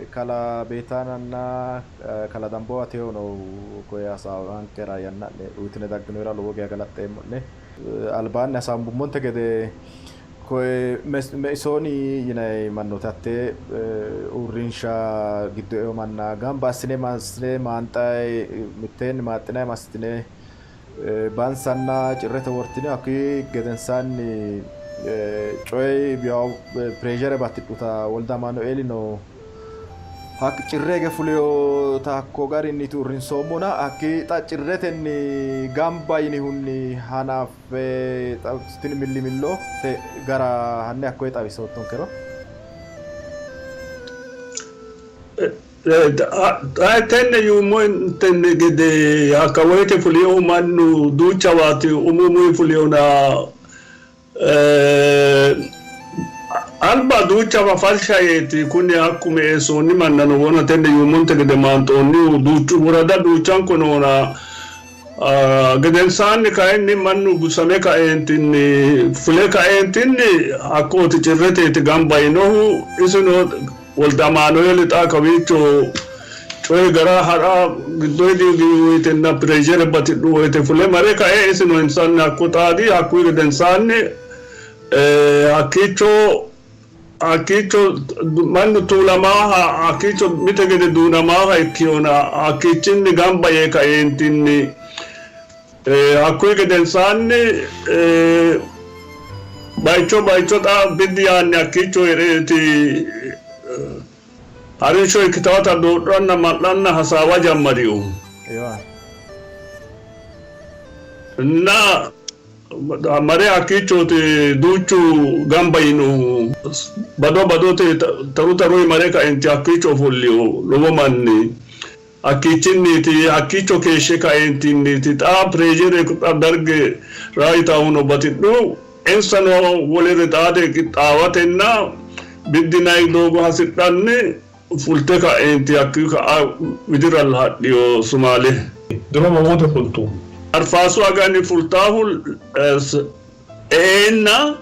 Kalaa Beetaananna Kalaa Dambowa Tewono koye hasaawankera yanna'ne uyitine dagginohura lowo geya galaxxeemmo'ne. Albaanni hasaambummonte gede koye Meisooni yinanni mannooti hattee uurrinsha giddo eo manna gamba assine massine maanxayi mitteenni maaxxinayi massitine bansanna cirrete wortine hakkuyi gedensaanni coyi pireeshere batidhuta Wolde Amaanueelino hakk cirre hige fulinota hakko garinniiti uurrinsoommona hakkii xa cirretenni gamba yinihunni hanaffe tini millimillote gara hanni hakkoye xawisoottonkero. Xa tenne yuummontenni gede hakka woyte fulinohu mannu duuchawaati umu umuyi fulinona Alba duuchawa farsha yeeti kuni hakku meessoonni mannano wona tenne yuummonte gede maanxoonnihu duuchu worada duuchanko noona gedensaanni kayinni mannu gusame kaeentinni fule kaeentinni hakkooti cirreteeti gamba yinohu isino Wolde Amaanueeli xa kawiicho coyi gara ha'ra giddoyidi giwi woytenna pireeshere batidhu woyte fule mare kae isino insanni hakko xaadi. Hakkuyi gedensaanni hakkiicho hakkiicho mannu tuulamaaha hakkiicho mite gede duunamaaha ikkiyona hakkiichinni gamba yee kaeentinni Hakkuyi gedensaanni bayicho bayicho xa biddi yaanni hakkiicho hee'reeti harinsho ikkitawota doodhanna ma'lanna hasaawa jammarihu. Inna mare hakkiichooti duuchu gamba yiinohu. Bado badote taru taruyi mare kaenti hakkiicho ofollihu lowo manni. Hakkiichinniiti hakkiicho keeshshe kaeentinniiti xa pireezhere xa darge raayitaahuno batidhu. Insano wolere xaade qixxaawatenna biddinayi doogo hasidhanni fulte ka'eenti hakkii ka'a widiralla hadhino Sumaale. Diro mamoote fultu? Arfaasu agani fultaahu e'eenna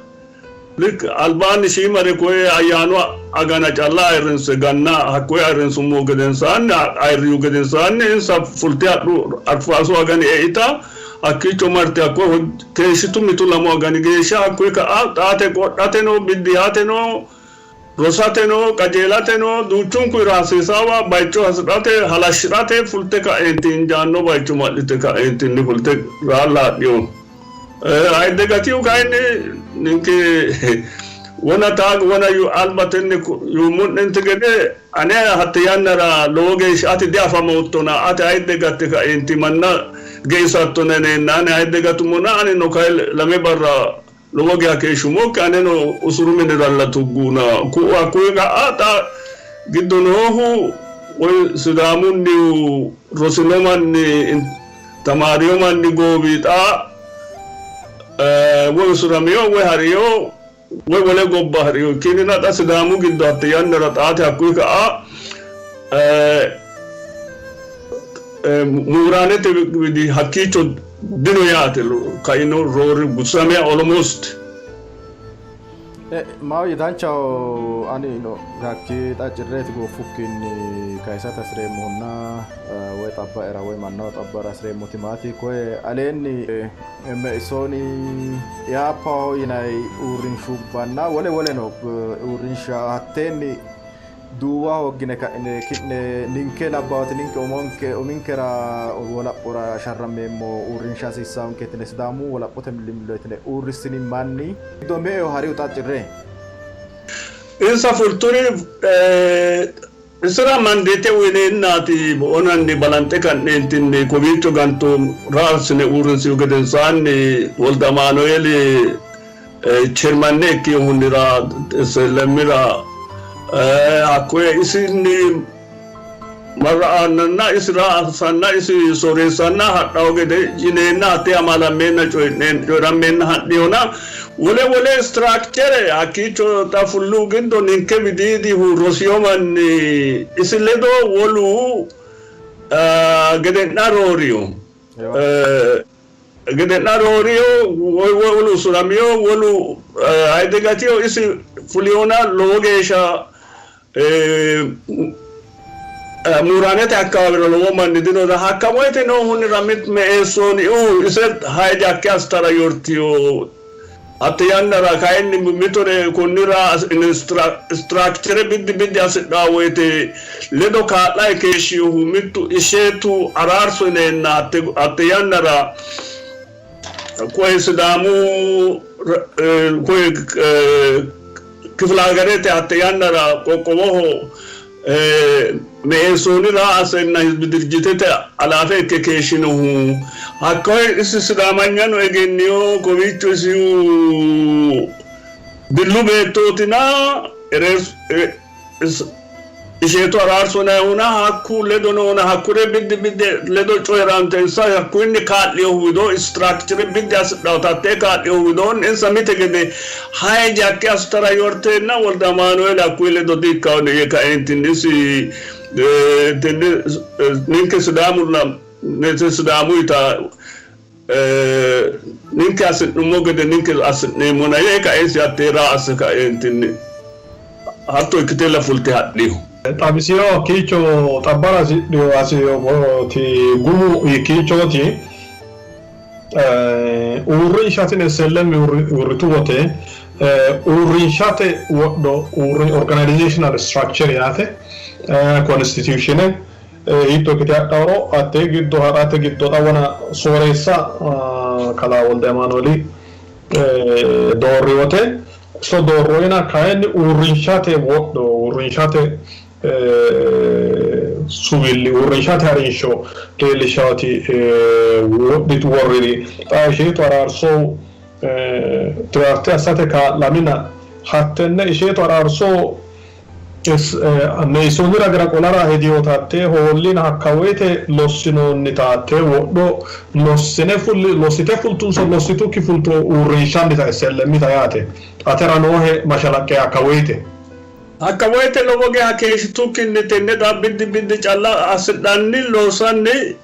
Lik albaanni shiimare koye ayyaanu agana calla ayirrinse ganna hakkoye ayirrinsummohu gedensaanni ayirriyu gedensaanni insa fulte hadhu Arfaasu agani eita hakkiicho marte hakko keeshshitu mitu lamu agani geeshsha hakkuyi ka'a xaate qodhateno biddi yaateno rosateno qajeelateno duuchunkuyira hasiisaawa baycho hasi'rate halashshi'rate fulte ka'eenti injaanno baycho ma'lite ka'eentinni fulte raalla hadhino. Ayidde gatihu kayinni ninke wona taag wona alba tenne yuummo'nente gede ane hatte yannara lowo geeshsha ati diafamoottona ati ayidde gatte kaeenti manna geisattona yineenna ane ayidde gatummona anino kayi lame barra lowo geya keeshshummokki aneno usuru miniralla tugguna ku'u hakkuyi ka'a xa giddo noohu woy Sidaamunnihu rosino manni Tamaarino manni goowi xa woy usuramino woy ha'rino woy wole gobba ha'rino ikkinnina xa Sidaamu giddo hatte yannara xaate hakkuyi ka'a Muuraanete widi hakkiicho dino yaate kaino roore gusame almost. Maahoyye danchaho anino hakki xa cirreeti gooffukkinni kayisate hasi'reemmohunna woy xabbaera woy mannaho xabbara hasi'reemmoti maati koye aleenni Meisooni Ihaappaho yinanni uurrinshubbanna wole woleno uurrinsha hatteenni Duuwa hooggine ka'ine ki'ne ninke labbaawoti ninke umonke uminkera wolaphora sharrammeemmo uurrinsha hasiissaanke yitine Sidaamu wolaphote millimillo yitine uurrissini manni giddo me''eho harihu xa cirre? Insa fulturi isira mandeete uyineennaati onanni balanxe ka'neentinni kowiicho ganto raarsine uurrinsihu gedensaanni Wolde Amaanueeli Chermanne ikkinohunnira Sellemira hakkoye isinni marra'annanna isira assanna isi sooreessanna hadhawo gede yineenna hatte amalammeenna coyi'rammeenna hadhihona wole wole istiraakchere hakkiicho xa fullu giddo ninke widiidihu rosiyo manni isi ledo wolu gede'na rooriyo. Gede'na rooriyo, woy wolu usuramiyo, wolu ayidde gatiyo, isi fuliyona lowo geeshsha Muuranete akkawaawera lowo manni dinona hakka woyte noohunnira mit Meesooni ise hijack assitara yortiyo. Hatte yannara kayinni mitore konnira structure biddi biddi assidhanno woyte ledo kaa'layi keeshshinohu mittu Isheetu Araarso yineenna hatte yannara koye Sidaamu koye kifilaagerete hatte yannara qoqqowoho Meesooni raasenna hizbi dirijjitete alaafe ikke keeshshinohu hakkoye isi Sidaamanyano egennino, kowiicho isihu Dillu beettootina Isheetu Araarso yinannihuna hakku ledo noona hakkure biddi biddi ledo coyi'rante insa hakkuyinni kaa'linohu wido structure biddi assidhannota hattee kaa'linohu widoonni insa mite gede hijack assitara yorteenna Wolde Amaanueeli hakkuyi ledo di''ikkanno yee kaeentinni isi tenne ninke Sidaamulla Sidaamuyita ninke hasi'nummo gede ninke assi'neemmona yee kae isi hattee raa asse kaeentinni hatto ikkitella fulte hadhino. Xawisino hakkiicho xabbara hasidhinoti gumu hiikkiichooti? Uurrinsha tini SLM uurritu wote uurrinshate wodho organizational structure yaate constitution hiitto ikkite hadhaworo hattee giddo ha'rate giddo xa wona sooreessa kalaa Wolde Amaanueeli doorri wote iso doorroyina kayinni uurrinshate wodho uurrinshate suwilli uurrinshate harinsho leellishshaati wodhitu worriri xa Isheetu Araarso draft assate kaa'lamina hattenne Isheetu Araarso Meesooni ragira qolara hedinota hattee hoollina hakka woyite lossinoonnita hattee wodho lossine fulli, lossite fultunso lossitukki fultu uurrinshannita SLMta yaate. Atera noohe mashalaqqe hakka woyite. Hakka woyite lowo geya keeshshitukkinni tenne xa biddi biddi calla assidhanni loossanni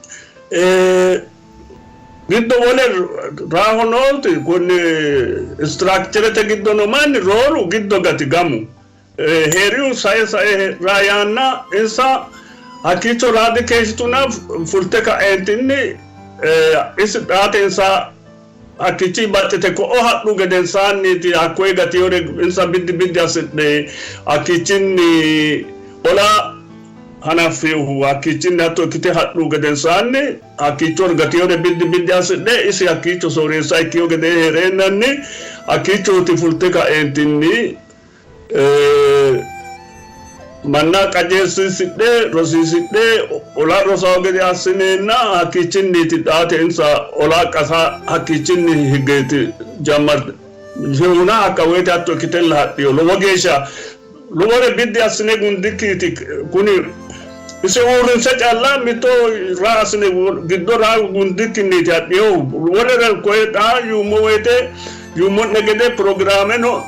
giddo wole raaho nooti konni istiraakcherete giddo noo manni rooru giddo gati gamu Hee'rihu sae sae raa yaanna insa hakkiicho raa dikeeshshituna fulte ka'eentinni isi xaate insa hakkiichi baxxite ko'o hadhu gedensaanniiti hakkoye gatiyore insa biddi biddi assidhe hakkiichinni ola hanaffinohu hakkiichinni hatto ikkite hadhu gedensaanni hakkiicho gatiyore biddi biddi assidhe isi hakkiicho sooreessa ikkiyo gedee hee'reennanni hakkiichooti fulte ka'eentinni Manna qajeelsiisidhe, rosiisidhe, ola rosawo gede assineenna hakkiichinniiti xaate insa ola qasa hakkiichinni higgeeti jammartihuna hakka woyte hatto ikkitella hadhino. Lowo geeshsha lowore biddi assine gundikkiiti kuni ise uurrinse calla mitto raa assine giddo raa gundikkinniiti hadhinohu. Wolere koye xaa yuummo woyte Yuummo'ne gede pirogiraameno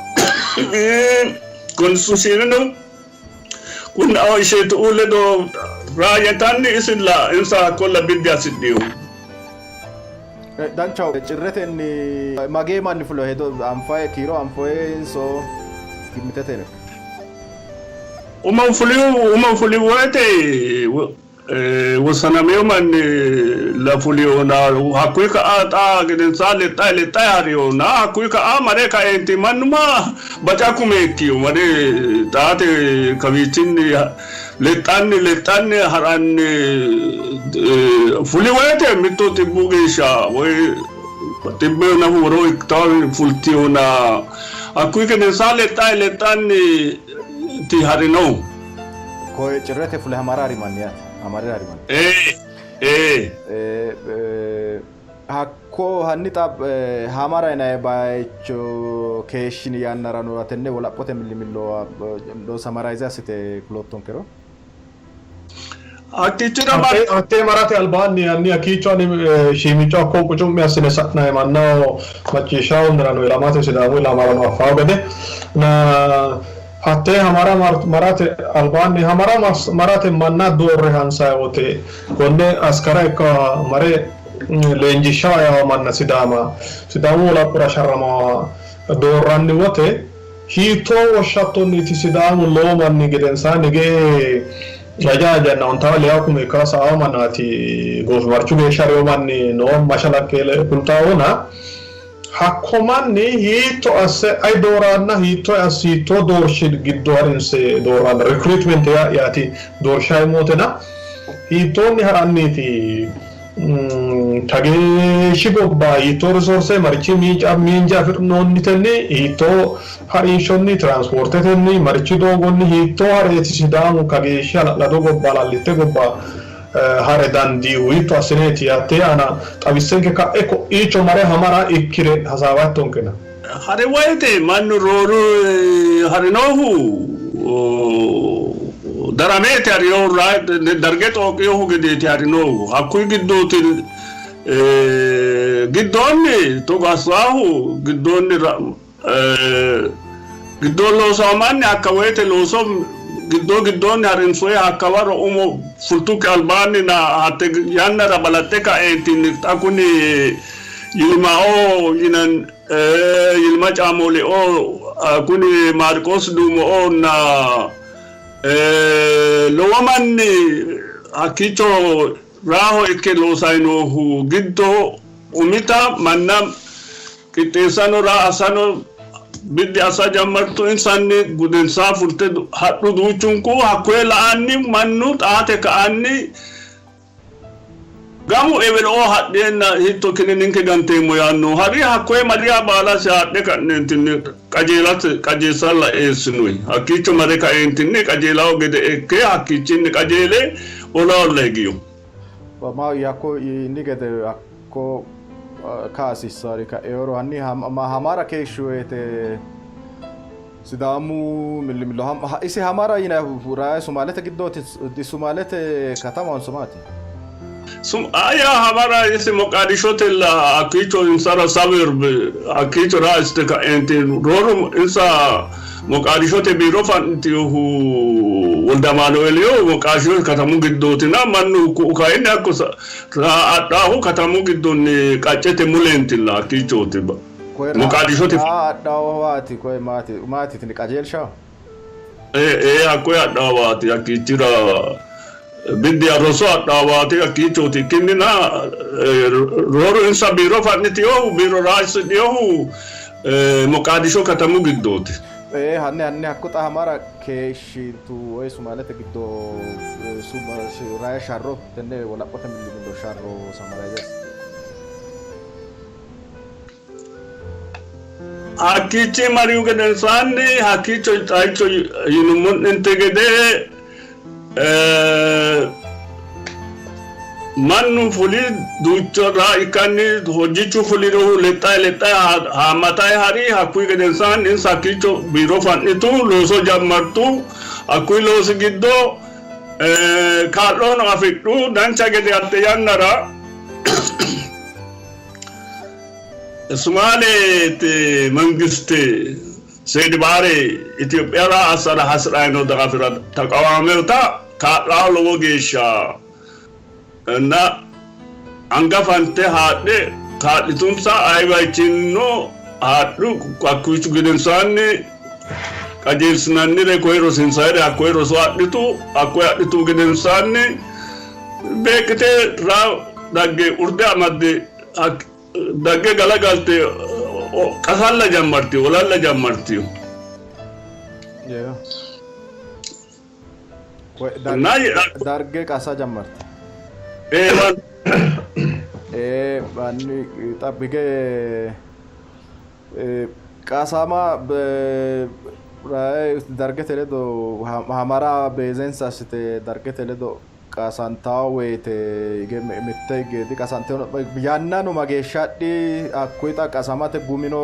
konstituushiineno kunni awa isheetu'u ledo raayyatanni isilla insa hakkolla biddi assidhino. Danchaho cirretenni magee manni fulo hedo anfaye kiiro anfoyenso gimmitete? Umo fulihu umo fuli woyte Wossanamino manni la fulihona hakkuyi ka'a xaa gedensaa lexxayi lexxayi harihona hakkuyi ka'a mare kaeenti mannuma baca kume ikkiyo mare xaate kawiichinni lexxanni lexxanni haranni fuli woyte mitto xibbuu geeshsha woy xibbee nafu woro ikkitanno fultihona hakkuyi gedensaa lexxayi lexxanni ti harinohu. Koye cirrete fule hamara harimanni yaate. Hamarira harimanni. Ee, ee. Hakko hanni xa Hamara yinanni bayicho keeshshini yannarano tenne wolaphote millimillo samarayze assite kuloottonkero. Hakkiichira Hattee marate albaanni hanni hakkiicho ani shiimicco hakko qucu'mi assine sa'nayi mannaho macciishshaahunirano ilamate Sidaamu ilamarano affawo gede na Hattee Hamara marate albaanni Hamara marate manna doorre hansayi wote konne askara ikkawa mare leenjishshawa yawo manna Sidaama Sidaamu wolaphora sharramawa doorranni wote hiittoo woshshattonniiti Sidaamu lowo manni gedensaanni hige Aja ajanna ontaa leyaa kume ikka sa'ao mannaati goofimarchu geeshsha reyo manni noo mashalaqqe kultaawona hakko manni hiitto asse ay dooranna hiitto asse hiitto doorshi giddo harinse dooranna recruitment yaati doorsha mootena hiittoonni haranniiti kageeshshi gobba hiittoo risoorse marichi miinja afi'noonnitenni hiittoo harinshonni tiranspoortetenni marichi doogonni hiittoo hareeti Sidaamu kageeshshi hala'lado gobba halallitte gobba hare dandiihu hiitto assineeti hattee aana xawissenke ka'e ko'iicho mare hamara ikkire hasaawattonkena. Hari woyte mannu rooru harinohu darameeti harinohu darge xooqinohu gedeeti harinohu hakkuyi giddooti giddoonni togo assaahu giddoonni giddoon loosawo manni hakka woyte looso giddoo giddoonni harinsoye hakka waro umo fultukki albaanni na hatte yannara balaxxe ka'eentinni xa kuni Yilmao yinan Yilma Caamoleo kuni Maarqoos Duumo'o na lowo manni hakkiicho raaho ikke loosayi noohu giddo umita manna qixxeessano raa assano biddi assa jammartu insanni gudensaa fulte hadhu duuchunku hakkuye la'anni mannu xaate ka'anni Gamu ewelo hadheenna hiitto kine ninke ganteemmo yaanno hari hakkoye mariya baalasi haadhe ka'neentinni qajeelate qajeelsalla eessinoi. Hakkiicho mare kaeentinni qajeelawo gede ikke hakkiichinni qajeele olaholla higino. Maahoyye hakko yini gede hakko kaasissari ka'eoro hanni Hamara keeshshi woyte Sidaamu millimillo isi Hamara yinannihu rayi Sumaalete giddooti Sumaalete katamahonso maati? Aya Hamara isi Moqaadishotella hakkiicho insara suburb hakkiicho raiste ka'eenti rooru insa Moqaadishote biiro fa'nitinohu Woldamaanueeliyo Moqaadishote katamu giddootina mannu ku'u kayinni hakko adhaahu katamu giddonni qaccete muleentilla hakkiichooti. Koye Moqaadishote raa adhaawaati koye maati maati tini qajeelshaho? Ee hakkoye adhaawaati hakkiichira biddi roso adhaawaati hakkiichooti ikkinnina rooru insa biiro fa'nitinohu biiro raasidhinohu Moqaadisho katamu giddooti. Ee hanni hanni hakko xa Hamara keeshshitu woy Sumaalete giddo rayi sharro tenne wolaphote millimillo sharro samarayizes. Hakkiichi marihu gedensaanni hakkiicho xaicho yinummo'nente gede mannu fuli duucha ikkanni hojjichu fulinohu lexxayi lexxayi haammatayi hari. Hakkuyi gedensaanni insa hakkiicho biiro fa'nitu, looso jammartu. Hakkuyi loosi giddo kaa'lono afidhu. Dancha gede hatte yannara Sumaalete mangiste Seedibaare Itophiyara assara hasi'ranno daafira taqawaamewota kaa'laho lowo geeshsha na anga fante haadhe kaa'litunsa. Ayi bayichinno haadhu. Hakkiichu gedensaanni qajeelsinannire koye rosiinsayire hakkoye roso adhitu. Hakkoye adhitu gedensaanni beeqqite raa dagge urde amadde dagge galagalte qasalla jammartino, olalla jammartino. Darge qasa jammarte. Ee anni xabbige qasama dargete ledo Hamara beezensa assite dargete ledo qasantawo woyte mitte higge diqasantino yannano mageeshsha adhi hakkuyi xa qasamate gumino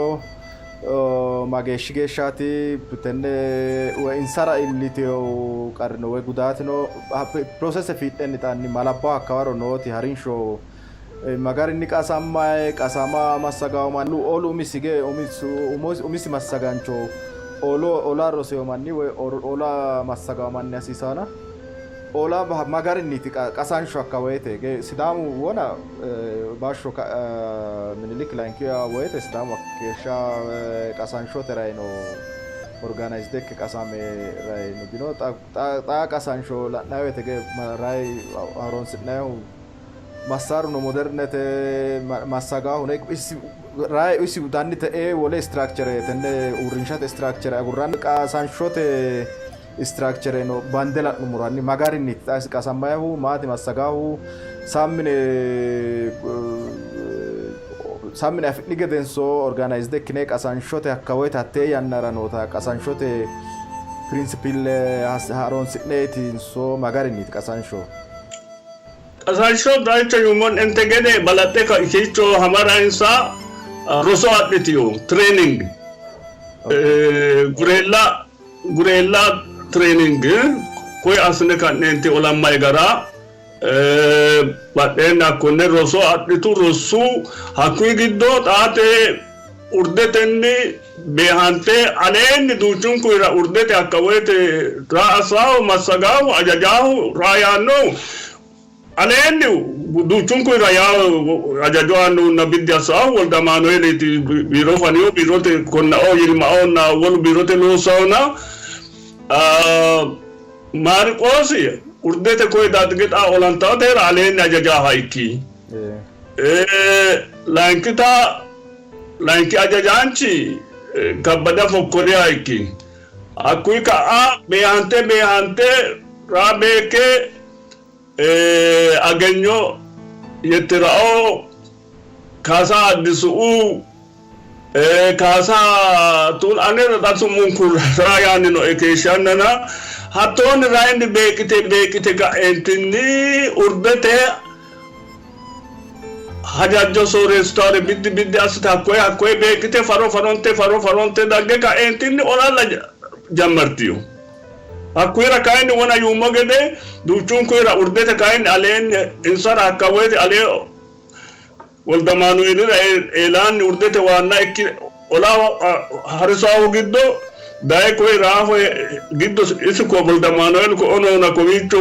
mageeshshi geeshshaati tenne woy insara iillitino qarrino woy gudaatino pirosese fiidhenni xaanni malabbaho hakkawaro nooti harinsho magarinni qasammayi qasama massagawo manni olu umisi ge umisi massagaancho ola roseyo manni woy ola massagawo manni hasiisana ola magarinniiti qasansho hakka woyte ge Sidaamu wona bashsho Minilik layinkiha woyte Sidaamu hakkeeshsha qasanshote rayino. Organized ikke qasame raino dino. Xa qasansho la'nanni woyte rai horonsi'nayihu massaaruno modernete massagaahuno rai isi danni te'ee wole structure tenne uurrinshate structure agurranni qasanshote structure no bande la'nummoro hanni ma garinniiti xa isi qasammayihu maati massagaahu sammine sammine afi'ni gedenso organized ikkine qasanshote hakka woyte hattee yannara noota qasanshote pirinsipille haroonsi'neetinso ma garinniiti qasansho? Qasansho dancha yuummo'nente gede balaxxe kiicho hamara insa roso adhitiyo training gureella gureella training koye assine ka'neenti olammayi gara badheenni hakkonne roso adhitu rossu hakkuyi giddo xaate urdetenni beehante aleenni duuchunkuyira urdete hakka woyte raa assaahu massagaahu ajajaahu raa yaannohu aleenni duuchunkuyira yaa ajajo aannohunna biddi assaahu Wolde Amaanueeliiti biiro faniyo biirote konnao yilmaoonna wolu biirote loossahona Maariqoosi urdete koye darge xa olantaatera aleenni ajajaaha ikki. Layinkita layinki ajajaanchi Kabbada Fokkoriha ikki. Hakkuyi ka'a beehante beehante raa beekke Agenyo Yettirao Kaasa Addisu'u Kaasa tun anera xa su'munku raa yaanni noe keeshshannana hattoonni rayinni beeqqite beeqqite ka'eentinni urdete hajajo sooreessitaare biddi biddi assite hakkoye hakkoye beeqqite faro faronte faro faronte dagge ka'eentinni olalla jammartiyo. Hakkuyira kayinni wona yuummo gede duuchunkuyira urdete kayinni aleenni insara hakka woyte alee Woldamaanueelira eelaanni urdete waanna ikki ola harisaahu giddo daye koye raaho giddo isi ko Woldamaanueel ko onoona kowiicho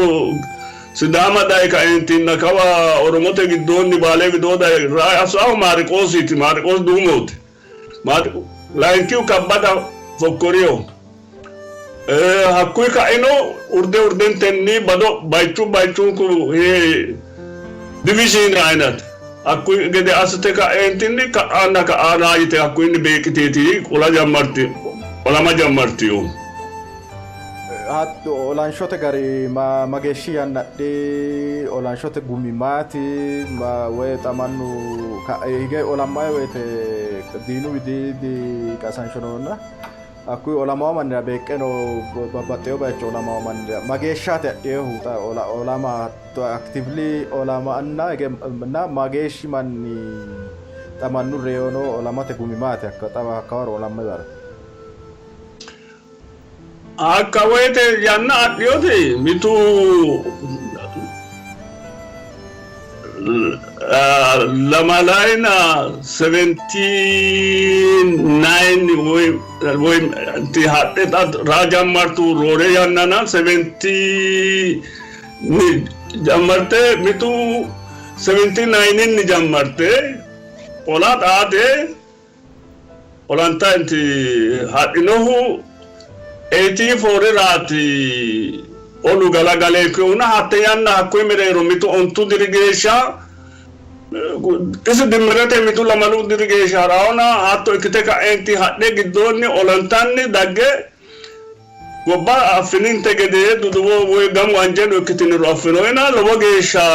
Sidaama daye kaeentinna kawa Oromote giddoonni Baale widoo daye raa assaahu Maariqoosiiti, Maariqoos Duumooti. Layinkihu Kabbada Fokkoriho. Hakkuyi ka'ino urde urdentenni bado bayichu bayichunku divishiine ayinati. Hakkuyi gede assite ka'eentinni ka'aanna ka'aana yite hakkuyinni beeqqiteeti ola jammarti olama jammartino. Hatto olanshote gari mageeshshi yanna adhi? Olanshote gumi maati? Woy xa mannu hige olammayi woyte diinu widiidi qasansho noonna hakkuyi olamawo mannira beeqqe noo babbaxxewo bayicho olamawo mannira mageeshshaati adhinohu xa olama hatto actively olamanna hige mageeshshi manni xa mannu reyono olamate gumi maati hakka xa hakkawaro olammayi bara? Hakka woyte yanna adhinoti mitu lamalayina 79 woy woy hadhe raa jammartu roore yannana 70 ni jammarte mitu 79 ni jammarte ola xaate Olanta inti hadhinohu 84 raati olu galagale ikkinohuna hatte yanna hakkuyi mereero mitu ontu diri geeshsha isi dimmirete mitu lamalu diri geeshsha ha'rawona hatto ikkite ka'eenti hadhe giddoonni olantanni dagge gobba affininte gede duduwo woy gamu anjeno ikkitiniro affinoyina lowo geeshsha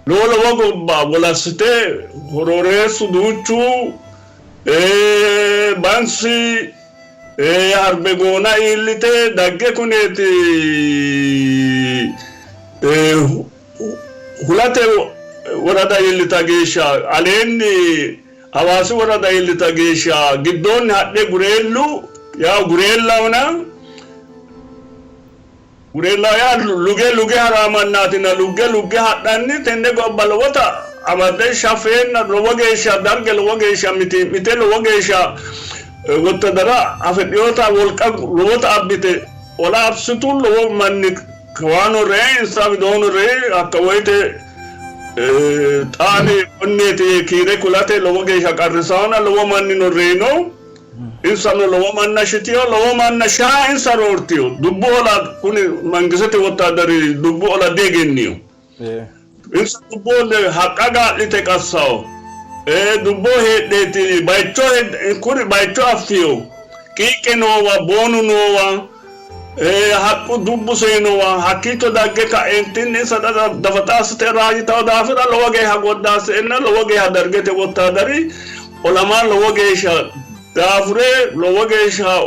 Lowo lowo gobba wolassite horooreessu duuchu Bansi Arbegoona iillite dagge kuneeti Hulate worada iillita geeshsha aleenni Hawaasi worada iillita geeshsha giddoonni hadhe Gureellu yaw Gureellahona Gureellaho yaa luge luge ha'raa mannaatina lugge lugge hadhanni tenne gobba lowota amadde shafeenna lowo geeshsha darge lowo geeshsha mitii'mite lowo geeshsha wottadara afidhinota wolqa lowota abbite ola assitu lowo manni kawaano rey insa widoono rey hakka woyte xaani konneeti yee kiire kulate lowo geeshsha qarrisaona lowo mannino reyino. Insano lowo manna shitiyo, lowo manna shaa insa roortiyo. Dubbu ola kuni mangisete wottaadari dubbu ola diegennino. Insa dubbo haqqa gaa'lite qassawo. Dubbo heedheeti bayicho kuri bayicho affiyo. Qiiqqe noowa, boonu noowa, haqqu dubbu seenowa hakkiicho dagge ka'eentinni insa dafaxa assite raajitawo daafira lowo geeshsha goddaasseenna lowo geeshsha dargete wottaadari olama lowo geeshsha daafure lowo geeshsha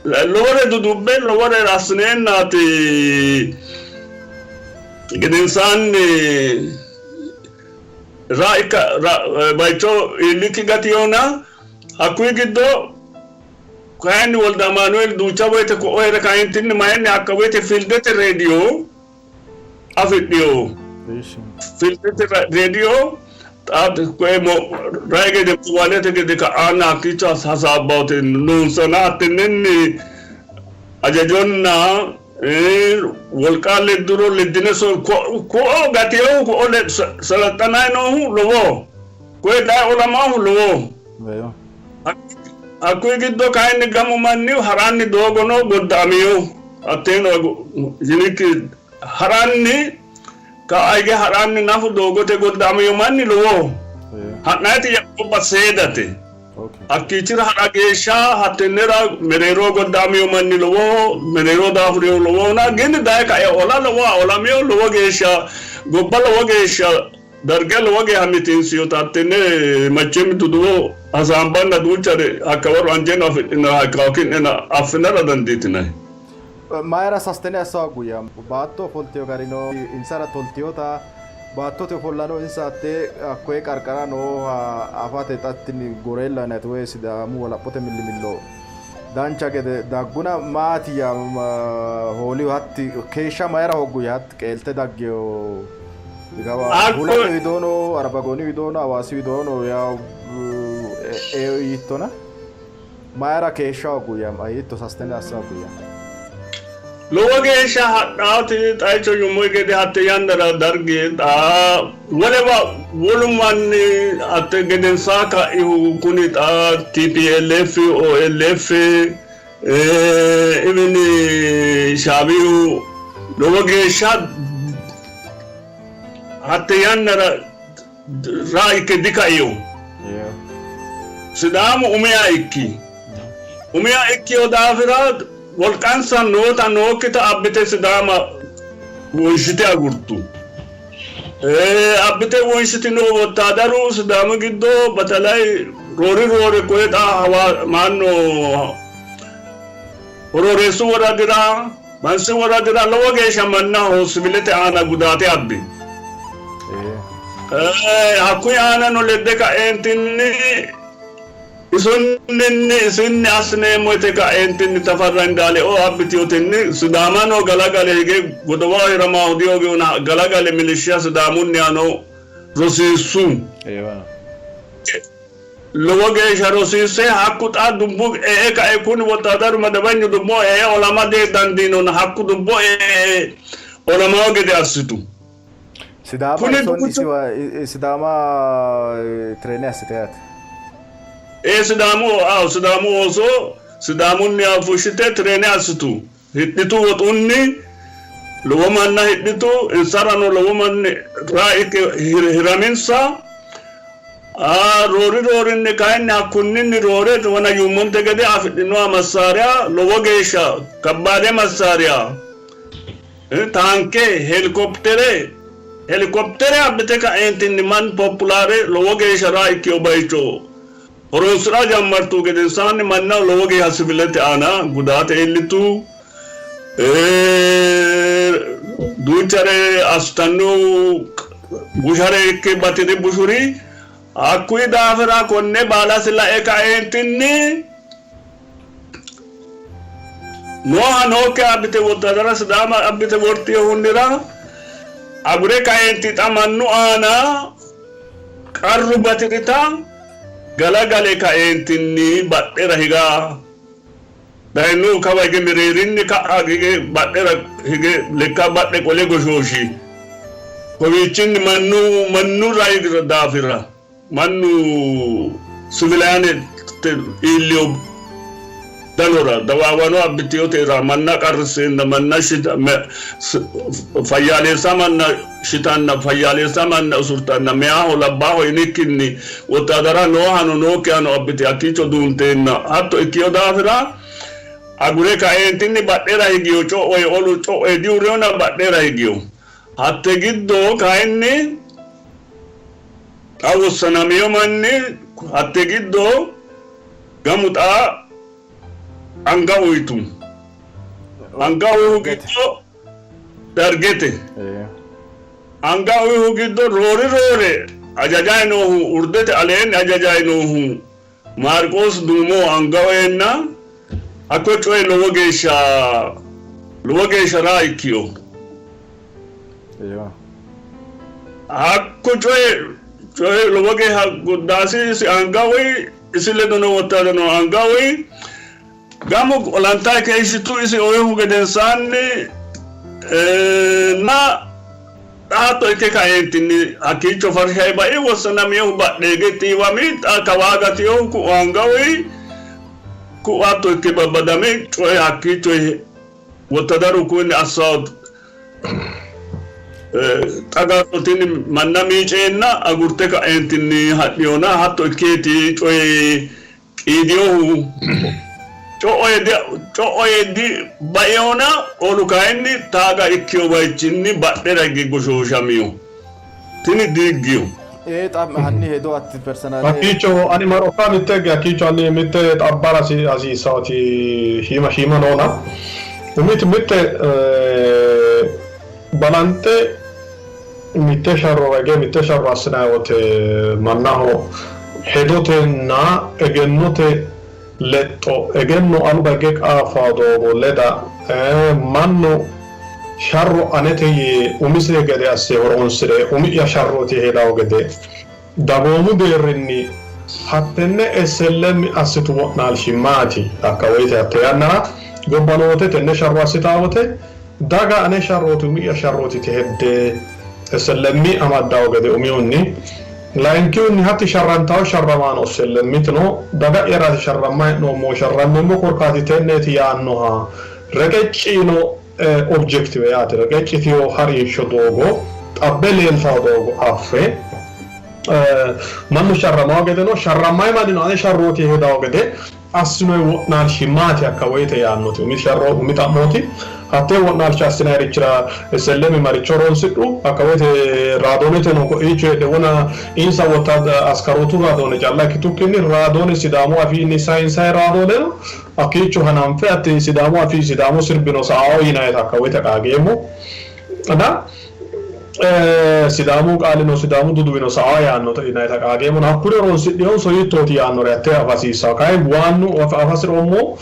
lowore dudubbe lowore assineennaati gedensaanni ra ikka bayicho iillikki gatiyona. Hakkuyi giddo kayinni Wolde Amaanueel duucha woyte ko'o hee're kayintinni mayinni hakka woyte fildete reediyo afidhino. Fildete reediyo rayi gede moobalete gede ka'aanna hakkiicho hasaabbawote noonsana hattennenni hajajonna wolqa ledduro leddine ko'o gatinohu ko'o salaxxanayi noohu lowoho. Koye daye olamaahu lowoho. Hakkuyi giddo kayinni gamu manni ha'ranni doogono godda'amino. Hatteeno yinikki ha'ranni ka'a hige ha'ranni nafu doogote godda'amino manni lowoho. Ha'nayiti gobba seedate. Hakkiichira ha'ra geeshsha hattennera mereero godda'amino manni lowoho, mereero daafurinohu lowohona, gini daye kae ola lowoha olamino, lowo geeshsha gobba lowo geeshsha Darga lowo geeha mitiinsinota hattenne machemi duduwo hasaambanna duuchare hakkawaro anjeno afidhinara hakkawo ki'neno affinara dandiitinanni. Mayira sastene assa hoogguya? Baatto ofoltino garino insara toltinota baattote ofollano insa hattee hakkoye qarqara nooha afate xa tini Goreella yinanniti woy Sidaamu wolaphote millimillo dancha gede dagguna maatiyya hoolihu hatti keeshsha mayira hoogguya hatti qeelte daggino Hulate widoono Arbagooni widoono Hawaasi widoono yaw eo yiittona mayira keeshsha hoogguya hiitto sastene assa hoogguya? Lowo geeshsha hadhaati xaicho yummoy gede hatte yannara dargi xa wolewa wolu manni hatte gedensaa kaihu kuni xa TPLF OLF even Shaabiyu lowo geeshsha hatte yannara raa ikke dikaino. Sidaamu umiha ikki. Umiha ikkino daafira wolqansa noota nookkita abbite Sidaama wonshite agurtu. Abbite wonshitino wottaadaru Sidaamu giddo batalay roori roore koye xa hawa maanno Horooreessu woradira, Bansi woradira lowo geeshsha mannaho sivilete aana gudaate abbi. Hakkuyi aanano ledde ka'eentinni isonninni isinni assineemmo yite ka'eentinni Tafarra Indaaleoo abbitinotinni Sidaamano galagale hige godowaho hiramaahu dihoogihuna galagale milishiya Sidaamunnihano rosiissu. Lowo geeshsha rosiisse hakku xa dubbu e'e kae kuni wottaadaru madabanyu dubbo e'e olama didandiinona hakku dubbo e'e olamawo gede assitu. Sidaama Kuni ison duuchu isiwa Sidaama tireene assite yaate. Ee Sidaamu aw Sidaamu ooso Sidaamunniha fushshite tireene assitu. Hidhitu woxunni lowo manna hidhitu, insarano lowo manni raa ikke hiraminsa. Roori roorinni kayinni hakkunninni roore wona yuummonte gede afidhinoha massaariya lowo geeshsha kabbaade massaariya taanke, helikoptere, helikoptere abbite ka'eentinni mannu populaare lowo geeshsha raa ikkino bayicho Horoonsi'ra jammartuhu gedensaanni mannaho lowo geeha sivilete aana gudaate iillitu. Duuchare assitanno bushare ikke bati'ri bushuri. Hakkuyi daafira konne baalasi lae kaeentinni nooha nookkiha abbite wottaadara Sidaama abbite wortinohunnira agure kaeenti xa mannu aana Qarru bati'rita galagale kaeentinni badhera higa dayinohu kawa hige mereerinni ka'a hige badhera hige lekka badhe qole goshooshi. Kowiichinni mannu mannu rayi daafira mannu sivilaanete iillino danora dawaawano abbitiyotera manna qarrisseenna manna fayyaaleessa manna shitanna fayyaaleessa manna usurtanna meyaaho labbaaho yinikkinni wottaadara noohano nookkihano abbite hakkiicho duunteenna hatto ikkiyo daafira agure kaeentinni badhera higiyo co'oe olu co'oe diurriyona badhera higiyo. Hatte giddo kayinni xa wossanamiyo manni hatte giddo gamu xa anga uyitu. Anga uyihu giddo Dargete. Anga uyihu giddo roori roore ajajayi noohu urdete aleenni ajajayi noohu Maarqoos Duumo anga uyeenna hakko coyi lowo geeshsha lowo geeshsha raa ikkiyo. Hakko coyi coyi lowo geeshsha goddaasi isi anga uyi, isi ledo noo wottaadarano anga uyi. Gamu olantayi keeshshitu isi uyihu gedensaanni na xa hatto ikke kaeentinni hakkiicho farshayi bai, wossanaminohu badheege xiiwami, xa kawaa gatinohu ku'u anga uyi, ku'u hatto ikke babbadami, coyi hakkiicho wottadaru kunni assawo xagarrotinni manna miiceenna agurte ka'eentinni hadhiyona hatto ikkeeti coyi qiidinohu. Co'o yee dibainona, olu kayinni taaga ikkino bayichinni badhera hige goshooshamino. Tini diiggino. Ee xa'ma hanni hedo atti personale. Hakkiicho ani marokka mitte hige hakkiicho ani mitte xabbara hasiissaoti shiima shiima noona. Umiti mitte balanxe mitte sharro hige mitte sharro assinanni wote mannaho hedotenna egennote lexxo, egenno alba hige qaaffawo doogo leda, mannu sharro anete yee umise gede asse horoonsi're umi'ya sharrooti yee hedawo gede dagoomu deerrinni hattenne SLM assitu wo'naalshi maati? Hakka woyte hatte yannara gobba noote tenne sharro assitawo wote daga ane sharrooti umi'ya sharrooti yite hedde SLM amaddawo gede umihunni, layinkihunni hatti sharrantawo sharramaano SLMtino daga'yaraati sharrammayi hee'noommohu sharrammeemmo korkaati tenneeti yaannoha reqecci yino objective yaate reqecci yitino harinsho doogo xabbe leeltawo doogo affe mannu sharramawo gedeno sharrammayi mannino ane sharrooti yee hedawo gede assinoyi wo'naalshi maati hakka woyte yaannoti umi sharro umi xa'mooti. Hattee wo'naalsha assinayirichira SLM maricho horonsidhu? Hakka woyte raadooneteno ko'iicho heedhe wona insa askarootu raadoone calla ikkitukkinni raadoone Sidaamu afiinni sayinsayi raadoone no. Hakkiicho hananfe hatti Sidaamu afii Sidaamu sirbino sa'ao yinayita hakka woyte qaageemmo. Na Sidaamu qaalino Sidaamu duduwino sa'ao yaannota yinayita qaageemmona hakkuri horonsidhinonso hiittooti yaannore hattee afa hasiissanno. Kayinni waannu afa hasi'roommohu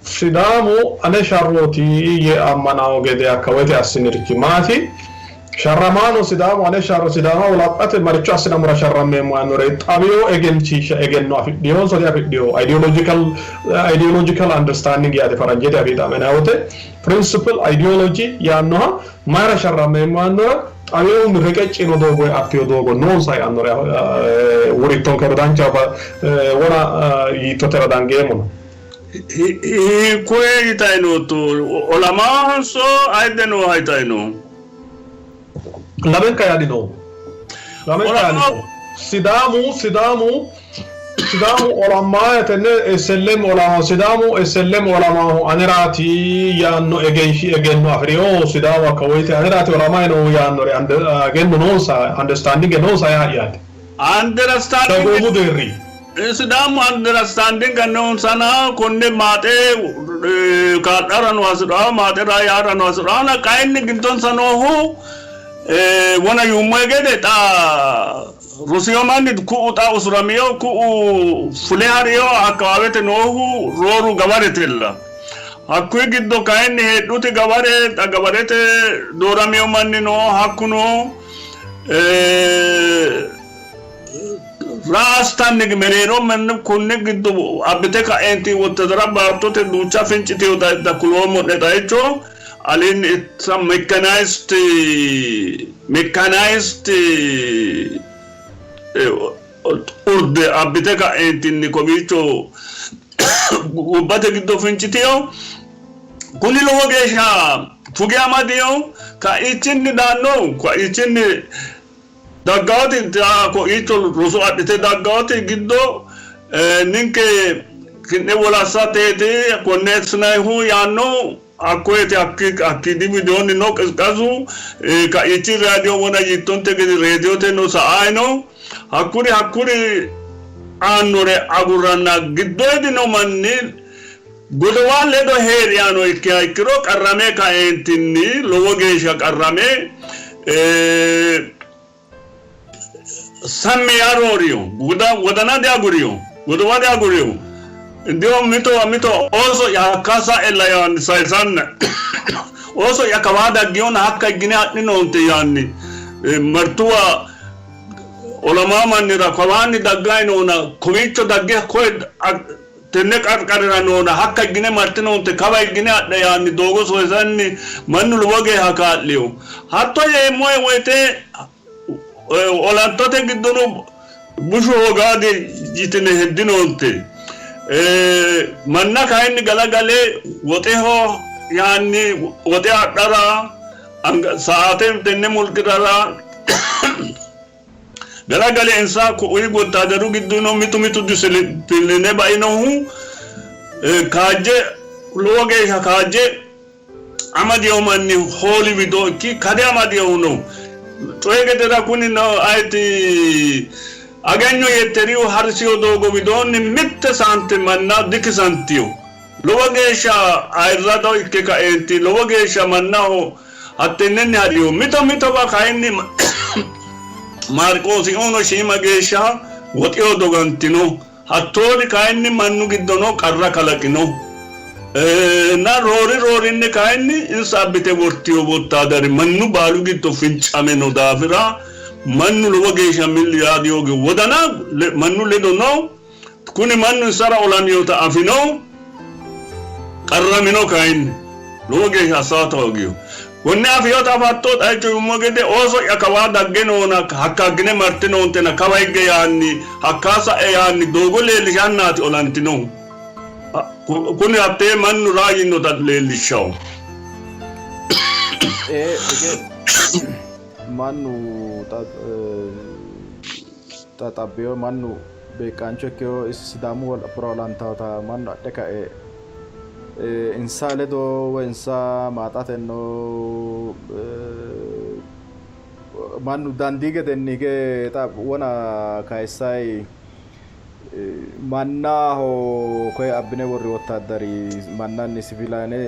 Sidaamu ane sharrooti yee ammananno gede hakka woyte assinirichi maati? Sharramaano Sidaamu ane sharro Sidaama wolaphate maricho assinammora sharrammeemmo yaannore xawino egensiishsha egenno afidhinonso diafidhino? Ideological ideological understanding yaate faranjete afii xa'minanni wote principle ideology yaannoha mayira sharrammeemmo yaannora xawinohunni reqecci yino doogo affino doogo noonsa yaannore worittonkero danchaho wona yiittotera dangeemmona. Hiikkoye yitayi nootto? Olamahonso ayidde nooha yitayi no? Lamenka yaanni noommo. Lamenka yaanni noommo. Sidaamu Sidaamu Sidaamu olamaayo tenne SLM olamaho Sidaamu SLM olamaho aneraati yaanno egenshi egenno afi'rino Sidaamu hakka woyte aneraati olamayi noohu yaannore egenno noonsa understanding noonsa yaa'yaati. Understanding Dagoomu deerri. Sidaamu understanding noonsana konne maaxe kaa'larano hasi'raa maaxe yaarano hasi'raana kayinni giddonsa noohu wona yuummoe gede xa rosiyo manni ku'u xa usuramiyo ku'u fule hariyo akkawaawete noohu rooru gawaretella. Hakkuyi giddo kayinni heedhuti gaware xa gawarete dooramiyo manni no hakkuno Raastanni mereero manni kunni giddo abbite ka'eenti wottadara baattote duucha fincitino da kuloommo'ne xaicho aleenni it's a mechanized mechanized urde abbite ka'eentinni kowiicho Gobbate giddo fincitino. Kuni lowo geeshsha fuge amadino. Kaichinni daanno, kaichinni daggaoti koicho roso adhite daggaoti giddo ninke ki'ne wolassateeti konne assinannihu yaanno. Hakkoyeti hakkiidi widoonni no qisqasu kaichi raadiyo wona yiittonte gede reediyote no sa'ayi no. Hakkuri hakkuri aannore agurranna giddoyidi no manni godowa ledo hee'rihano ikkiha ikkiro qarrame kaeentinni lowo geeshsha qarrame sammi yaa rooriyo, wodana diaguriyo, godowa diaguriyo. Ndiyo mito mito ooso'ya hakka sa'ella yaanni sayisanna ooso'ya kawaa daggiyona hakka higgine hadhinoonte yaanni martuwa olamaa mannira kawaanni daggayi noona kowiicho dagge koye tenne qarqarira noona hakka higgine martinoonte kawa higgine hadhe yaanni doogo soyisanni mannu lowo geeshsha kaa'liyo. Hatto yeemmohe woyte olantote giddono bushu hoogaadi yitine heddinoonte. Manna kayinni galagale woxeho yaanni woxe adhara saate tenne mulqirara galagale insa ku'uri wottaadaru giddono mitu mitu disipiliine bainohu kaajje lowo geeshsha kaajje amadino manni hooli wido ikki kade amadinohu no. Coyi gedera kuni no ayeti Agenyo Yetterihu harisiyo doogo widoonni mitte saante manna dikisantino. Lowo geeshsha ayirrado ikke kaeenti lowo geeshsha mannaho hattennenni ha'rino. Mito mitowa kayinni Maarqoosiuno shiima geeshsha woxeho dogantino. Hattoori kayinni mannu giddono qarra kalaqino. Na roori roorinni kayinni insa abbite wortino wottaadari mannu baalu giddo fincame no daafira mannu lowo geeshsha milli yaa dihoogino. Wodana mannu ledo no. Kuni mannu insara olaminota afino, qarramino kayinni lowo geeshsha assaata hoogino. Konne afinota afatto xaicho yuummo gede ooso'ya kawaa dagge noona hakka haggine marte noontena kawa higge yaanni hakkaa sa'e yaanni doogo leellishannaati olantinohu. Kuni hattee mannu raayinnota leellishshawo. Ee, hige mannu xa xabbeyo mannu beeqqaancho ikkeyo isi Sidaamu wolaphora olantawota mannu adhe kae insa ledo woy insa maaxatenno mannu dandii gedenni hige xa wona kayissayi mannaho koye abbine worri wottaaddari mannanni sivilaane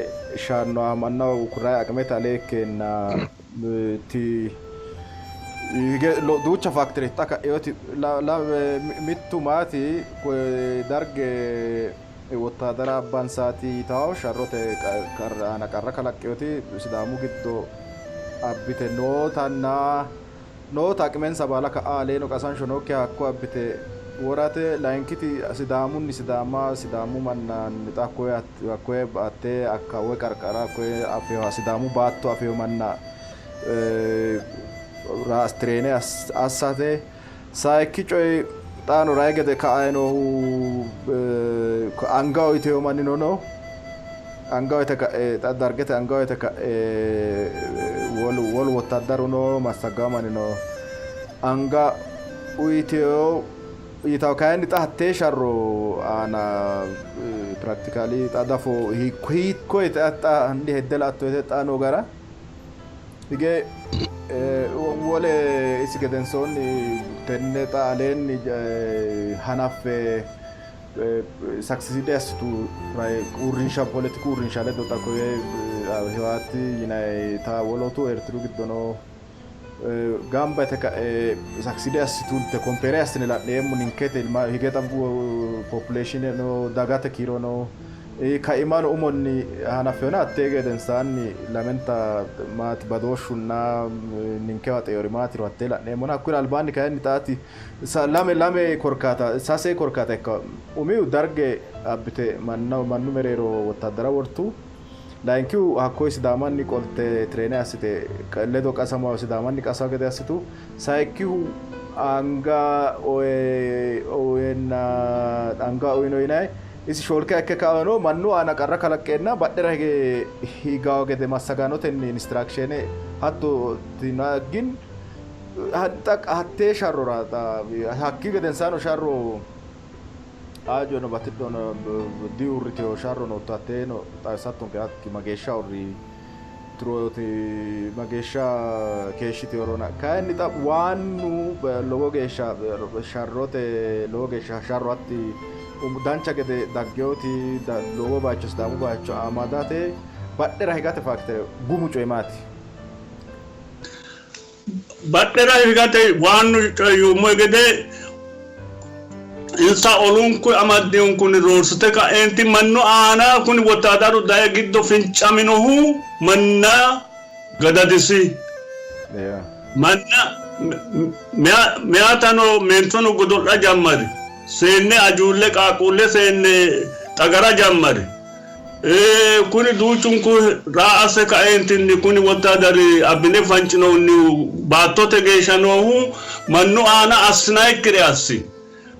shaannoha mannaho kurayi aqimete alee ikkeenna ti hige duucha faaktere xa ka'eoti mittu maati darge wottaadara abbansaati yitawo sharrote aana qarra kalaqqeoti Sidaamu giddo abbite nootanna noota aqimensa baala ka'a aleeno qasansho nookkiha hakko abbite worate. Layinkiti Sidaamunni Sidaama Sidaamu mannanni xa hakkoye hattee akka woy qarqara hakkoye afeho Sidaamu baatto afeho manna tireene assate. Sayikki coyi xaano rayi gede ka'ayi noohu anga uyiteyo mannino no. Anga uyite ka'e xa dargete anga uyite ka'e wolu wolu wottaddaru no massagawo manni no. Anga uyiteyo yitawo kayinni xa hattee sharro aana practically xa dafo hiikko yite xa hanni hedde la'atto yite xa noo gara hige wole isi gedensoonni tenne xa aleenni hanaffe saksisiide assitu uurrinsha poletiku uurrinsha ledo xa koye Hiwaati yinayita wolootu Eertiru giddono gamba yite ka'e sakside assitunte kompere assine la'neemmo ninkete hige xa population no dagate kiiro no kaimano umonni hanaffeona hattee gedensaanni lamenta maati badooshshunna ninkewa xeori maatiro hattee la'neemmona. Hakkuri albaanni kayinni xaati lame lame korkaata sase korkaata ikka. Umihu darge abbite mannu mereero wottaddara wortu. Layinkihu hakkoye Sidaamanni qolte tireene assite ledo qasama Sidaamanni qasa gede assitu. Sayikkihu anga oyenna anga uyino yinayi. Isi shoolkiha ikke kaeno mannu aana qarra kalaqqeenna badhera hige higawo gede massagaanotenni instruction hatto tinagin hattee sharrora hakkii gedensaano sharro ajono batidhono diuurritino sharro nootto, hatteeno xawisattonke hakki mageeshsha urri tirooti mageeshsha keeshshitinorona. Kayinni xa waannu lowo geeshsha sharrote lowo geeshsha sharro hatti dancha gede daggeoti lowo bayicho Sidaamu bayicho amadate badhera higate faaktere gumu coyi maati? Badhera higate waannu coyi yuummo gede insa olunku amaddihunkunni roorsite ka'eenti mannu aana kuni wottaadaru daye giddo fincaminohu manna gadadisi. Manna meyatano meentono godo'la jammari. Seenne ajuulle qaaqquulle seenne xagara jammari. Kuni duuchunku raa asse kaeentinni kuni wottaadari abbine fancinoonnihu baattote geeshsha noohu mannu aana assinannikkire assi.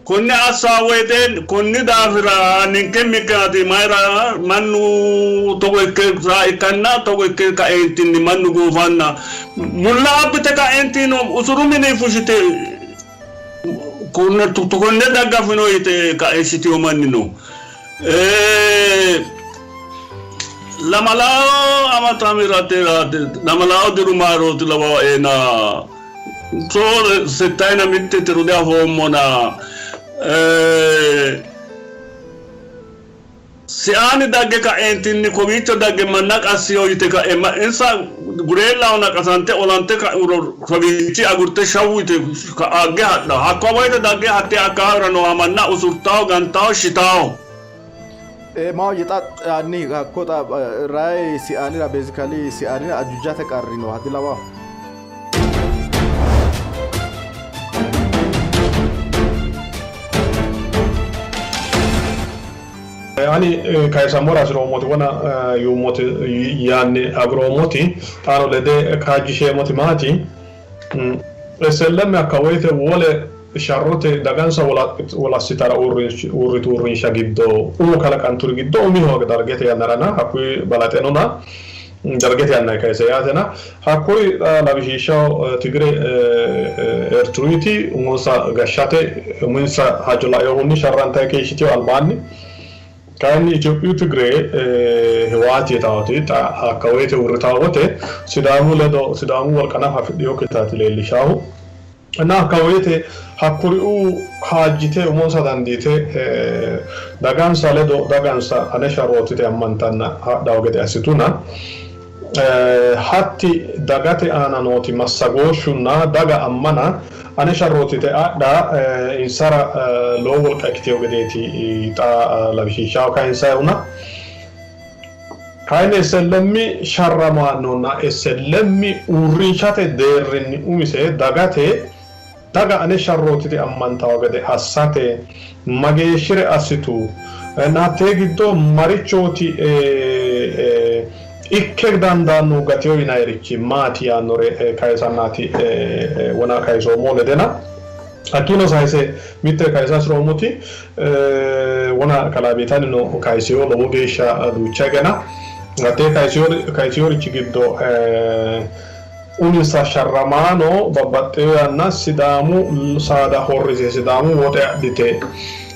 Konne assa woyite konni daafira ninke mikkinati mayira mannu togo ikke raa ikkanna togo ikke kaeentinni mannu goofanna mulla abbite kaeentino usuru mini fushite konne daggafino yite ka'e shitino manni no. Lamalao amatamirate lamalao diru maarooti lawaena so settayina mitte tiro diafoommona Siaani dagge ka'eentinni kowiicho dagge manna qassino yite ka'e insa gureellahona qasante olante ka'uro kawiichi agurte shawwu yite agge hadhanno. Hakko woyite dagge hatte akkawaawera nooha manna usurtawo, gantawo, shitawo. Maahoyye xa hanni hakko xa rayi Siaanira basically Siaanira ajuujate qarri nooha dilawaho? Ani kayisammora hasi'roommoti wona yuummoti yaanni aguroommoti xaano lede kaajjisheemmoti maati? SLM hakka woyte wole sharrote dagansa wolassitara uurritu uurrinsha giddo umo kalaqanturi giddo umiho Dargete yannarana hakkuyi balaxenona Dargete yannanni kayise yaatena hakkuri xa lawishshaho Tigire Eertiruyiti umonsa gashshate uminsa hajo lainohunni sharrantanni keeshshitino albaanni. Kayinni Itophiyu Tigire Hiwaati yitaawoti xa hakka woyte uurritawo wote Sidaamu ledo Sidaamu wolqa nafa afidhinokkitaati leellishaahu. Inna hakka woyte hakkuriuu kaajjite umonsa dandiite dagansa ledo dagansa ane sharrooti yite ammantanna hadhanno gede assituna, hatti dagate aana nooti massagooshshunna daga ammana ane sharrooti yite adha insara lowo wolqa ikkitino gedeeti xa lawishshaho kayinsayihuna. Kayinni SLM sharramaanonna SLM uurrinshate deerrinni umise dagate daga ane sharrooti yite ammantanno gede assate mageeshshire assitu? Hattee giddo marichooti ikke dandaannohu gatino yinannirichi maati yaannore kayisannaati wona kayisoommohu ledena. Hakkiino sayise mitte kayisa hasi'roommoti wona kalaa Beetanino kayisino lowo geeshsha duucha higena hattee kayisinorichi giddo uminsa sharramaano babbaxxino yanna Sidaamu saada horrite Sidaamu woxe adhite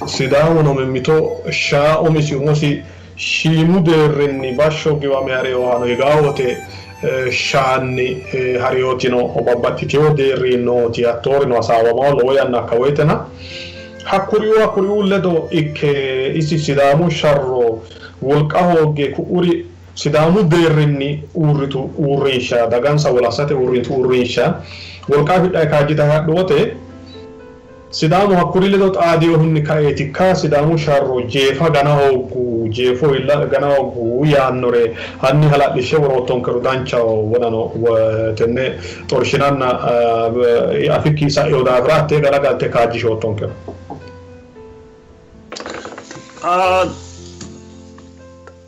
Sidaamuno mimmito shaa umisi umosi Shiimu deerrinni bashsho giwame harinohano higaa wote shaanni harinotino babbaxxitino deerri nooti hattoorino hasaawamawo lowo yanna hakka woytena hakkuriuu hakkuriuu ledo ikke isi Sidaamu sharro wolqa hoogge ku'uri Sidaamu deerrinni uurritu uurrinsha dagansa wolassate uurrintu uurrinsha wolqa afidhanni kaajjitanni hadhu wote Sidaamu hakkuri ledo xaadinohunni kaeetikka Sidaamu sharro jeefa gana hooggu, jeefo iilla gana hooggu yaannore hanni hala'lishshe woroottonkero danchaho. Wonano tenne xorshinanna afikki sa'ino daafira hattee galagalte kaajjishoottoonkero.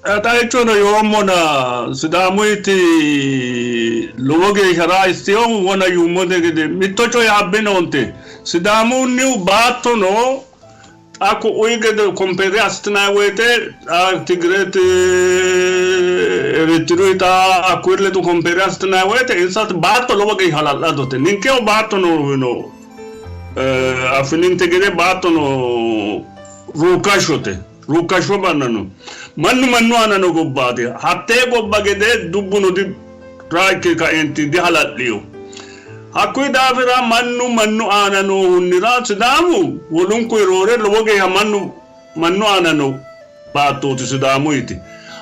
Xeichono yoommona Sidaamuyiti lowo geeshsha raistinohu wona yuummote gede mitto coye habbinoonte. Sidaamunnihu baattono Xa ku'uyi gede compare assitinanni woyte xa Tigirete Eritiriyu xa hakkuyi ledo compare assitinanni woyte insa baatto lowo geeshsha hala'ladote. Ninkehu baatto no affininte gede baatto no ruukkashshote. Ruukkashsho manna no. Mannu mannu aana no gobbaati. Hattee gobba gede dubbuno di rakke kaenti dihala'lino. Hakkuyi daafira mannu mannu aana noohunnira Sidaamu wolunkuyi roore lowo geeshsha mannu mannu aana no baattooti Sidaamuyiti.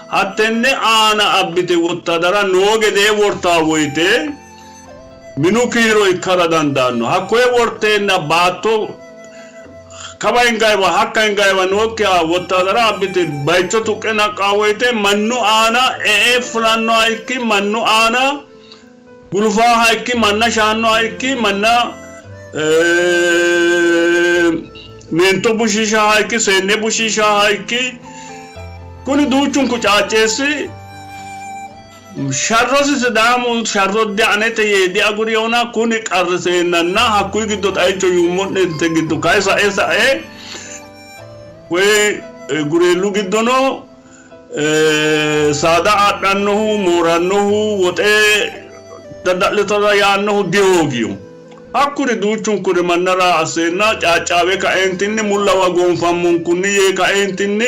Hattenne aana abbite wottadara noo gedee wortaa woyite minu kiiro ikkara dandaanno. Hakkoye worteenna baatto kawa hingayiwa hakka hingayiwa nookkiha wottaadara abbite bayicho tuqqe naqqaa woyite mannu aana e''e fulannoha ikki, mannu aana gulufaaha ikki, manna shaannoha ikki, manna meento bushiishaaha ikki, seenne bushiishaaha ikki, kuni duuchunku caacceessi Sharrosi Sidaamu sharro dianete yee diagurinona kuni qarriseennanna hakkuyi giddo xaicho yuummo'nente giddo kayi sae sae koye Gureellu giddono saada adhannohu, moorannohu, woxe dadda'litora yaannohu dihoogino. Hakkuri duuchunkuri mannara asseenna caaccaawe kaeentinni mullawa goonfammonkunni yee kaeentinni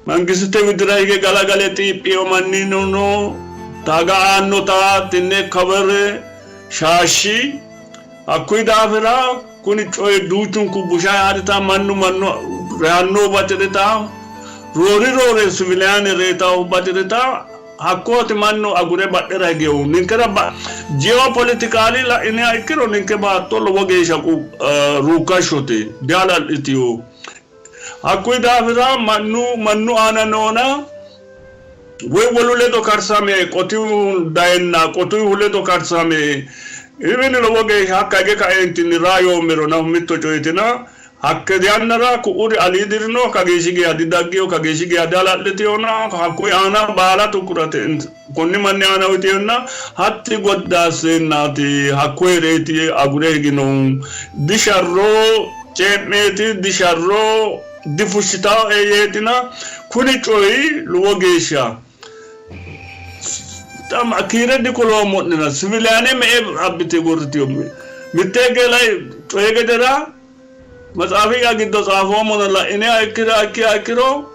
Mangisite widira hige galagale xiiphino mannino no, taga aannota tenne kawere shaashshi. Hakkuyi daafira kuni coyi duuchunku busha yaadita mannu mannu reyannohu bati'rita, roori roore siviiliyaane reyitahu bati'rita, hakkooti mannu agure badhera higehu. Ninkera jiopolitikaali la'iniha ikkiro ninke baatto lowo geeshsha ruukkashshote, dihalal'itino. Hakkuyi daafira mannu mannu aana noona, woy wolu ledo karsame qotihu dayenna qotihu ledo karsame even lowo geeshsha hakka hige kaeentinni raa yoommero nafu mitto coyetina, hakke yannara ku'uri aliidirino kageeshshi geya didaggino, kageeshshi geya dihala'litinona, hakkuyi aana baala tukurate konni manni aana uyiteenna hatti goddaasseennaati hakkoyereeti agure higinohu. Disharro Cee'meeti, disharro difushshitaoe yeetina, kuni coyi lowo geeshsha kiire dikuloommo'nena, siviiliyaane me''e abbite gorritino? Mitte hige lai coyi gedera maxaafi'ya giddo xaafoommona la'iniha ikkiha ikkiro,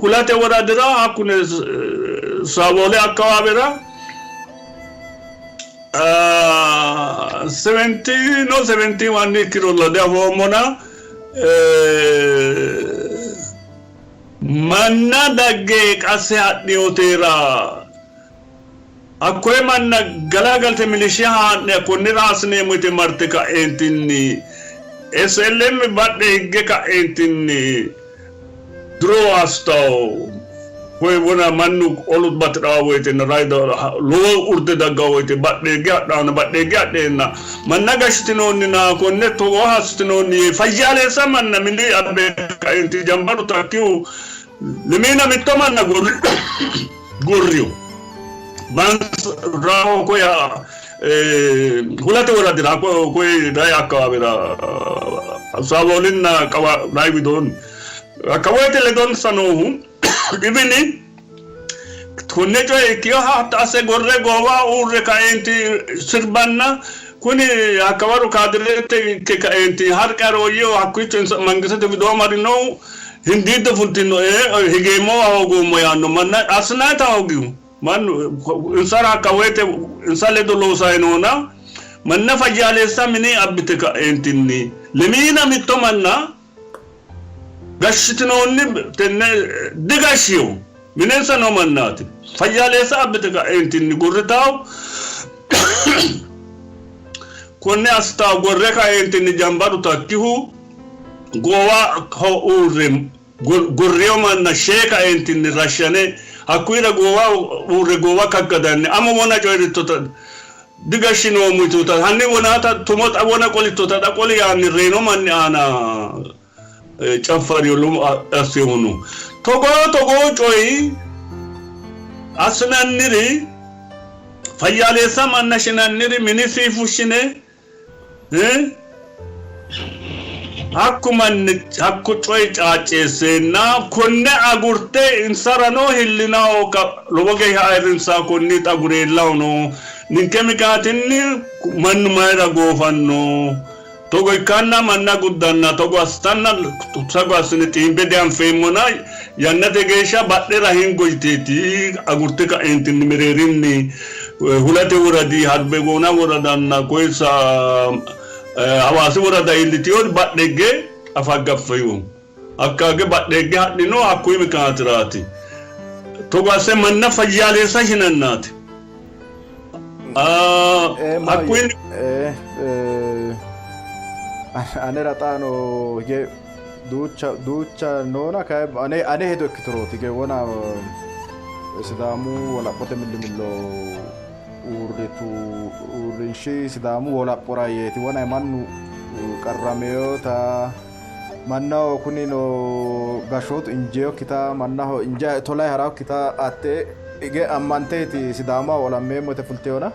Hulate woradira hakkune Saaboole akkawaawera Seventy no seventy one ikkirolla diafoommona manna dagge qasse hadhinotera hakkoye manna galagalte milishiya haa'ne konnira assineemmo yite marte ka'eentinni SLM badhe higge ka'eentinni Duro assitawo koye wona mannu olu bati'rawo woytenna rayida lowo urde daggawo woyte badheegge hadhaanno badheegge hadheenna manna gashshitinoonnina konne togooha assitinoonni yee fayyaaleessa manna mili abbe kaenti jambaru takkihu lemiina mitto manna gorriyo bans raho koye hulate woradira koye rayi akkawaawera Saawoolinna qawa rayi widoonni Hakka woyite ledonsa noohu Ibini konne coye ikkinoha hatto asse gorre goowaho uurre kaeenti sirbanna kuni hakkawaro kaadirete ikke kaeenti harqe harooyyeho hakkiicho insa mangisete widoo marinohu hindiiddo fultinoe higeemmowa hoogoommo yaanno manna assinayita hoogihu mannu insara hakka woyite insa ledo loosayi noona manna fayyaaleessa mine abbite ka'eentinni lemiina mitto manna Gashshitinoonni tenne digashshino, minensa noo mannaati. Fayyaaleessa abbite ka'eentinni gorritawo, konne assitawo gorre kaeentinni jambaru takkihu goowaho uurre gorriyo manna shee kaeentinni rashshane hakkuyira goowaho uurre goowa kaggadanni amo wona coyi'rittota Digashshinoommo yituta, hanni wonaata tumo xa wona qolittota xa qoli yaanni reyino manni aana caffariyo lomo assinohu no. Togoo togoo coyi assinanniri fayyaaleessa manna shinanniri minisi fushshine. Hakku manni hakku coyi caacceesseenna konne agurte insarano hillinaho lowo geeshsha ayirrinsanni konni xagureellaho no. Ninke mikaatinni mannu mayira goofanno? Togo ikkanna manna guddanna togo assitanna togo assine xiimbe dianfeemmona yannate geeshsha badhera hingo yiteeti agurte ka'eentinni mereerinni Hulate woradi Harbegoona woradanna koysa Hawaasi worada iillitino badhegge afaggaffeyo. Hakkaage badhegge hadhino hakkuyi mikaatiraati. Togo asse manna fayyaaleessa shinannaati. Hakkuyi Anera xaano hige duucha duucha noona kayi ane ane hedo ikkiturooti hige wona Sidaamu wolaphote millimillo uurritu uurrinshi Sidaamu wolaphora yeeti wona mannu qarrameyota mannaho kunino gashshootu injeeyokkita mannaho injaa tolay haraokkita atte hige ammanteeti Sidaamaho olammeemmo yite fulteyona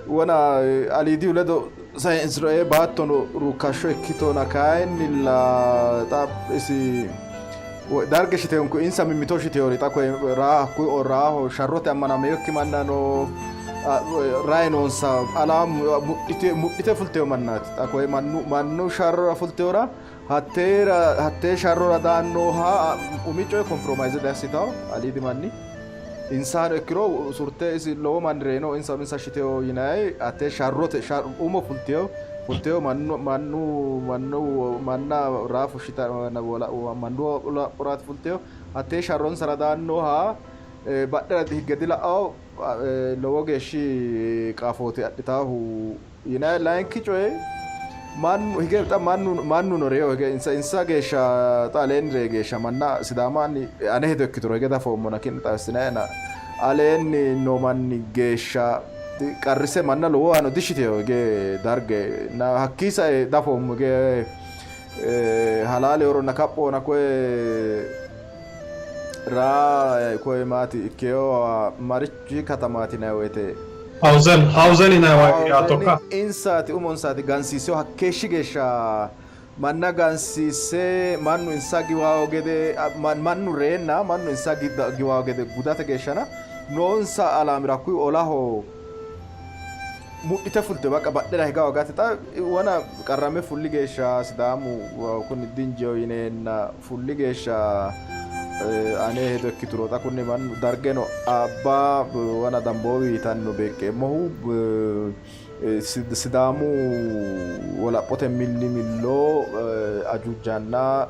wona aliidihu ledo sayinsiro baattono ruukkashsho ikkitona kayinnilla xa isi darge shiteyonku insa mimmito shiteyori xa koye raa hakkuyi raaho sharrote ammanameyokki mannano rayi noonsa alaa mudhite fulteyo mannaati xa koye mannu mannu sharrora fulteyora hatteera hattee sharrora daannoha umi coye compromise diassitawo aliidi manni insano ikkiro usurte isi lowo manni reyino insa uminsa shiteyo yinayi hattee sharrote umo fulteyo fulteyo mannu mannu mannu manna raa fushshita mannu wolaphorati fulteyo hattee sharronsara daannoha badhera higge dila'ao lowo geeshshi qaafooti adhitaahu yinayi. Layinki coye mannu hige xa mannu mannuno reyo hige insa insa geeshsha xa aleenni ree geeshsha manna Sidaama ane hedo ikkituro hige dafoommona ki'ne xawissinayena aleenni noo manni geeshsha qarrise manna lowohano dishiteyo hige darge na hakkii sae dafoommo hige halaalehoronna kaphohona koye raa koye maati ikkeyowa marichi katamaati yinanni woyte Hawuzen Hawuzen yinanniwa yaattokka? Insaati umonsaati gansiisseyo hakkeeshshi geeshsha manna gansiisse mannu insa giwawo gede mannu reenna mannu insa giwawo gede gudate geeshshana noonsa alaamira hakkuyi olaho mudhite fulte baqa badhera higa hoogate xa wona qarrame fulli geeshsha Sidaamu kuni dinjeyo yineenna fulli geeshsha ane hedo ikkituro xa kunni mannu dargeno abba wona damboowi yitanno beeqqeemmohu Sidaamu wolaphote millimillo ajuujanna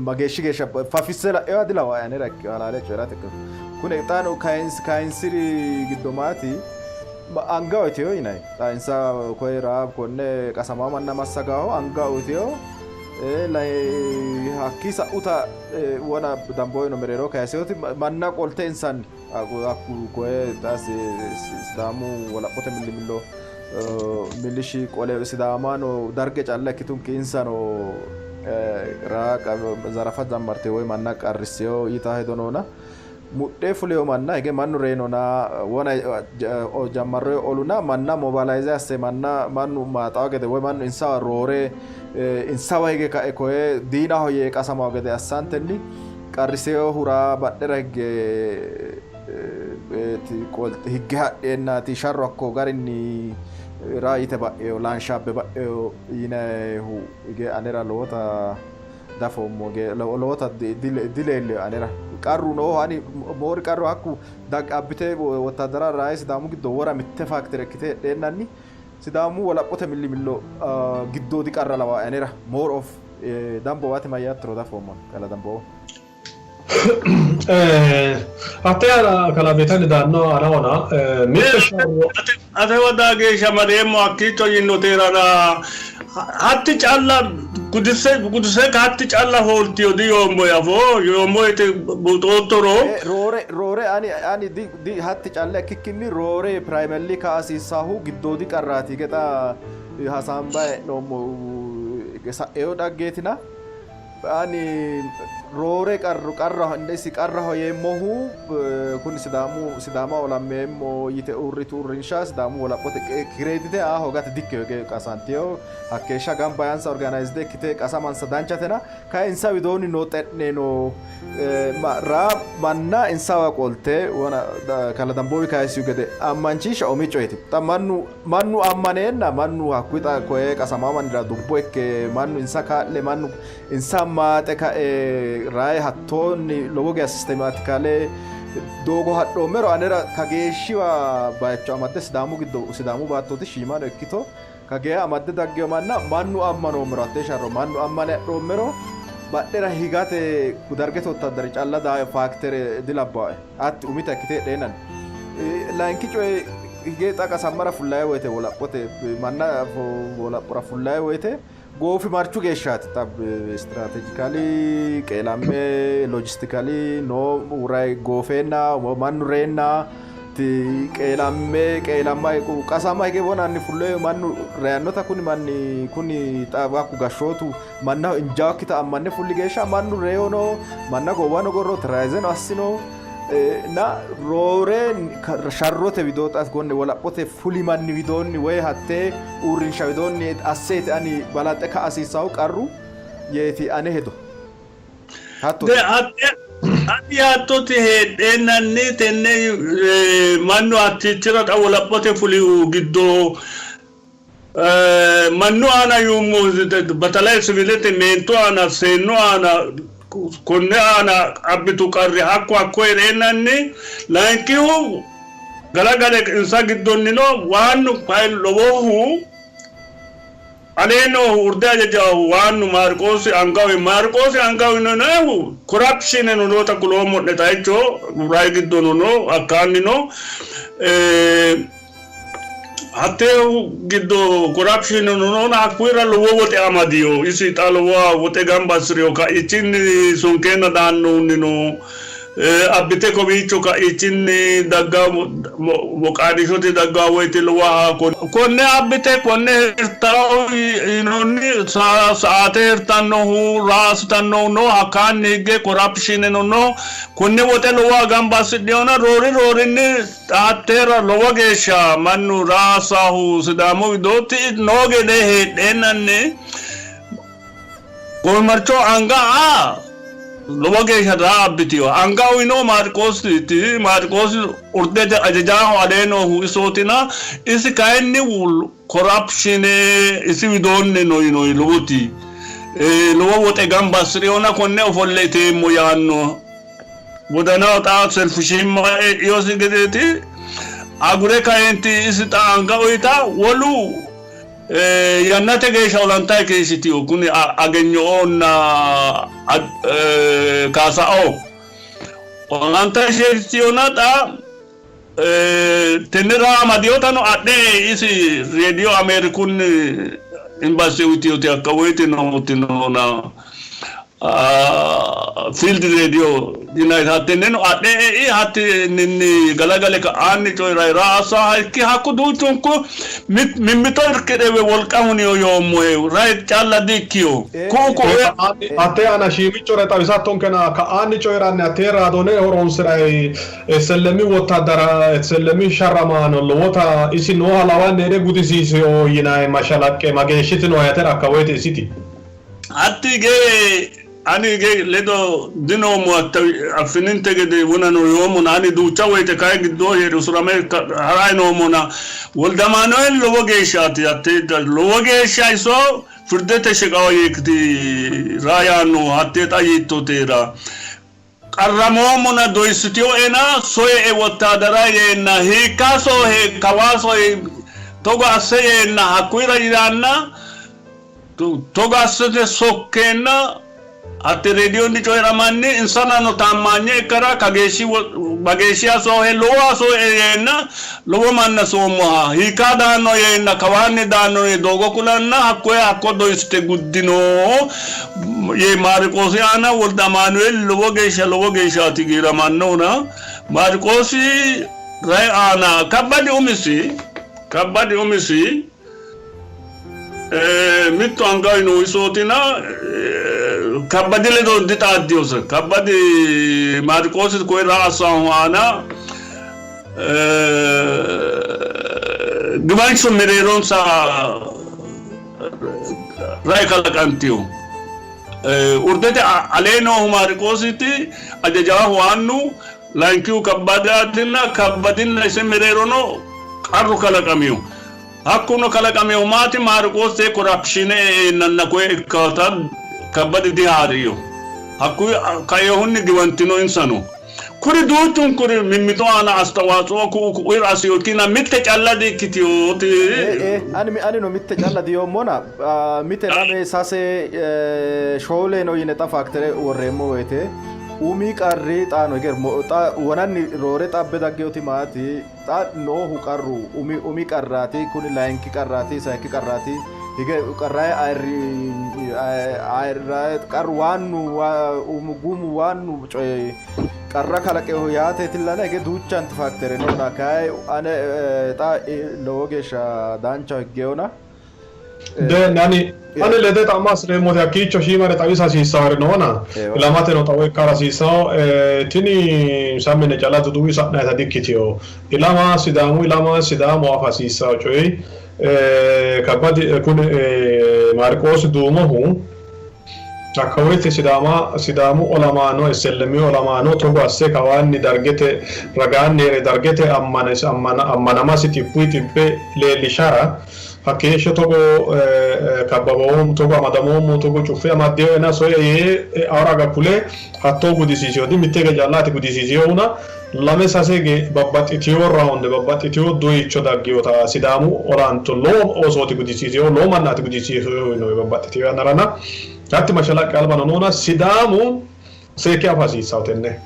mageeshshi geeshsha fafisse la'ewa dilawa anera halaale coyi'rate kune xaano kayinsiri giddo maati anga uyiteyo yinayi xa insa koye raab konne qasamawo manna massagaho anga uyiteyo hakkii sa'uta wona dambooyino mereero kayiseyoti manna qolte insanni hakku koye xa Sidaamu wolaphote millimillo millishi qole Sidaamano darge calla ikkitunki insano zarafa jammarte woy manna qarrisseyo yitaa hedo noona mudhe fuleyo manna hige mannu reyinona wona jammarroyo oluna manna mobilize asse manna mannu maaxawo gede woy mannu insawa roore insawa hige kae koye diinaho yee qasamawo gede assantenni qarriseyohura badhera higge higge hadheennaati sharro hakko garinni raa yite ba'eyo laanshaabbe ba'eyo yinayihu hige anera lowota dafoommo hige lowota dileelleyo anera qarru noohu ani moori qarru hakku abbite wottadara rayi Sidaamu giddo wora mitte faaktere ikkite heedheennanni Sidaamu wolaphote millimillo giddoodi qarra lawa anera more of dambowate mayyaattoro dafoommo kala dambowo. Hatte kalaa Beetani daanno anahona mitte sharro Atewa daa geeshsha mareemmo hakkiicho yinnoteerara hatti calla gudisse gudisse hatti calla hooltiyo diyoommo yafo yoommo yite buuxoottoro Roore roore ani ani di di hatti calla ikkikkinni roore primarily ka hasiissahu giddoodi qarraati gexa hasaamba hee'noommo sa'eyo dhaggeetina. Ani roore qarru qarraho isi qarraho yeemmohu kuni Sidaamu Sidaama olammeemmo yite uurritu uurrinsha Sidaamu wolaphote kireedite aa hoogate dikkeyo hige qasantiyo hakkeeshsha gamba yaansa organized ikkite qasamansa danchatena kayi insa widoonni noo xe'ne no ra manna insawa qolte wona kala Damboowi kayisiyu gede ammanchiisha umi coyeti. Xa mannu mannu ammaneenna mannu hakkuyi xa koye qasamaa mannira dubbo ikke mannu insa kaa'le mannu insa maaxe kae raye hattoonni lowo geya systematically doogo hadhoommero anera kageeshshiwa bayicho amadde Sidaamu giddo Sidaamu baattooti shiimano ikkito kageya amadde daggeyo manna mannu ammanoommero hattee sharro mannu ammane adhoommero badhera higate dargete wottaaddari calla daa faaktere dilabbaae hatti umita ikkite heedheenanni. Layinki coyi hige xa qasammara fullayi woyite wolaphote manna wolaphora fullayi woyite goofimarchu geeshshaati xa strategically qeelamme logistically no rayi goofeenna mannu reenna qeelamme qeelamma qasama hige wonanni fulle mannu reyannota kuni manni kuni xa hakku gashshootu mannaho injaakkita ammanne fulli geeshsha mannu reyono manna gowwano gorro terrorizeno assino na roore sharrote widoo xa konne wolaphote fuli manni widoonni woy hattee uurrinsha widoonni asseeti ani balaxe ka hasiissahu qarru yeeti ane hedo. Hatto Ati yaattoti heedheennanni tenne mannu hattiichira xa wolaphote fulihu giddo mannu aana yuummo batalay sivilete meentu aana seennu aana konne aana abbitu qarri hakko hakko heedheennanni layinkihu galagale insa giddonnino waannu kayi lowohu alee noohu urde ajajahu waannu Maarqoosi angawi Maarqoosi angawi noohu corruption no noota kuloommo'ne xaicho rayi giddono no hakkaanni no hattee giddo corruption no noona hakkuyira lowo woxe amadiyo isi xa lowo woxe gamba assi'riyo kaichinni sonkeenna daannohunni no abbite kowiicho kaichinni dagga Moqaadishote dagga woyte lowoha konne abbite konne hirtawo yinoonni saate hirtannohu raasitannohu no hakkaanni higge corruptionino no konne woxe lowoha gamba assidhiyona roori roorinni xaatteera lowo geeshsha mannu raasahu Sidaamu widooti noo gede heedheennanni goofimarcho anga aa lowo geeshsha raa abbitiyo anga uyino Maarqoosiiti Maarqoosi urdete ajajaaho alee noohu isootina isi kayinni corruption isi widoonni no yinoyi lowoti lowo woxe gamba assi'riyona konne ofolle iteemmo yaanno wodanaho xa selfishimma e'iosi gedeeti agure kayinti isi xa anga uyita wolu yannate geeshsha olantayi keeshshitiyo kuni agenyo'onna kaasa'o olantayi keeshshitiyona xa tenne raa amadiyotano adhe isi reediyo Ameerikunni imbase uyitiyoti hakka woyite nooti noona field radio yinayita hattenneno adhe ei hattinninni galagale ka'aanni coyi'ray raa assaha ikki hakku duuchunku mimmito irkidhewe wolqa huniyo yoommohe ray calla di-ikkiyo ku'u ku'u Hattee aana shiimichore xawisattonkena ka'aanni coyi'ranni hattee raadoone horonsi'ray SLM wottadara SLM sharramaano lowota isi nooha lawanni heedhe gudisiisiyo yinay mashalaqqe mageeshshitino hayatera hakka woyte isiti. Hatti ge ani ge ledo dinoommo affininte gede wonano yoommona ani duucha woyte kayi giddoo hee're usurame harayi noommona Woldamaanueel lowo geeshshaati hatte lowo geeshsha iso firdete shiqawo yeekiti raa yaanno hattee xa yiittoteera qarramoommona doyissitinoena soye''e wottaadara yeenna hiikka soohe kawaa soye togo asse yeenna hakkuyira yaanna togo assite sokkeenna hatte reediyonni coyi'ramanni insanano taammaanye ikkara kageeshshi mageeshshiha soohe lowoha sooe yeenna lowo manna soommoha hiikka daanno yeenna kawaanni daanno yee doogo kulanna hakkoye hakko doyissite guddino yee Maariqoosi aana Wolde Amaanueeli lowo geeshsha lowo geeshshaati giiramannohuna Maariqoosi rayi aana kabbadi umisi kabbadi umisi mittu angayi noo isootina Kabbadi ledo dixaaddiyose. Kabbadi Maarqoosi koye assanhu aana giwansho mereeronsa rae kalaqantiyo. Urdete alee noohu Maarqoosiiti, ajajaahu waannu, layinkihu Kabbadaatinna Kabbadinna ise mereerono qarru kalaqamiyo. Hakkuno kalaqamiyohu maati? Maarqoos korapshine e'eennanna koye ikkawota Kabbadi dihaa'riyo. Hakkuyi kainohunni giwantino insano. Kuri duuchunkuri mimmito aana astawaatsoo ku'u ku'uyira assiyo ikkinnina mitte calla di''ikkitiyoti. Ee, ani anino mitte calla diyoommona, mite, lame, sase, shoole no yine xa faaktere worreemmo woyite umi qarri xaano hige xa wonanni roore xabbe daggeyoti maati? Xa noohu qarru umi umi qarraati, kuni layinki qarraati, sayikki qarraati. Hige qarraye ayirri ayirraye qarru waannu umu gumu waannu coyi qarra kalaqeho yaateetillana hige duuchanti faaktere noona kayi ane xa lowo geeshsha danchaho higgeyona. Dee'ni, ani ani lede xa'mo assireemmoti hakkiicho shiimare xawisa hasiissaari noona ilamateno xawo ikkara hasiissanno. Tini sammine calla duduwi sa'nayita dikkitino. Ilama Sidaamu ilama Sidaamu afa hasiissanno coyi kabbadi kuni Maarqoosi Duumohu hakka woyte Sidaama Sidaamu olamaano SLM olamaano togo asse kawaanni Dargete ragaanni hee're Dargete ammanamasi xibbuyi xibbe leellishara Hakkeeshsha togo kabbaboommo, togo amadamoommo, togo cuffe amaddinoena soye yee eaora kule hattoo gudisiisino. Di mitte hige callaati gudisiisinohuna lame sase hige babbaxxitino round babbaxxitino doyicho dagginota Sidaamu olanto lowo oosooti gudisiisinohu, lowo mannaati gudisiisinohu babbaxxitino yannaranna hatti mashalaqqe albano noona Sidaamu seekke afa hasiissanno tenne.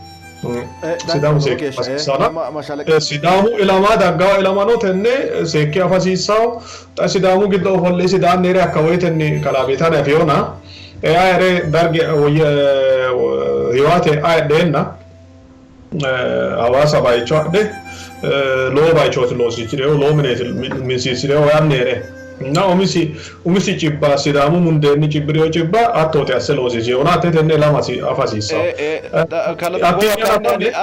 Sidaamu seekke afa hasiissanno. Sidaamu ilama daggaa ilamano tenne seekke afa hasiissanno. Xa Sidaamu giddo ofolle isi daanni heere hakka woyitenni kalaa Bitaane afiyona ea here darge hiwaate ayidheenna Hawaasa bayicho adhe lowo bayichooti loosiisi'rinohu, lowo mineeti minsiisi'rinohu yaanni hee're na umisi umisi cibba Sidaamu mundeenni cibbi'rino cibba hattooti asse loosiisinohuna hatte tenne ilama afa hasiissanno.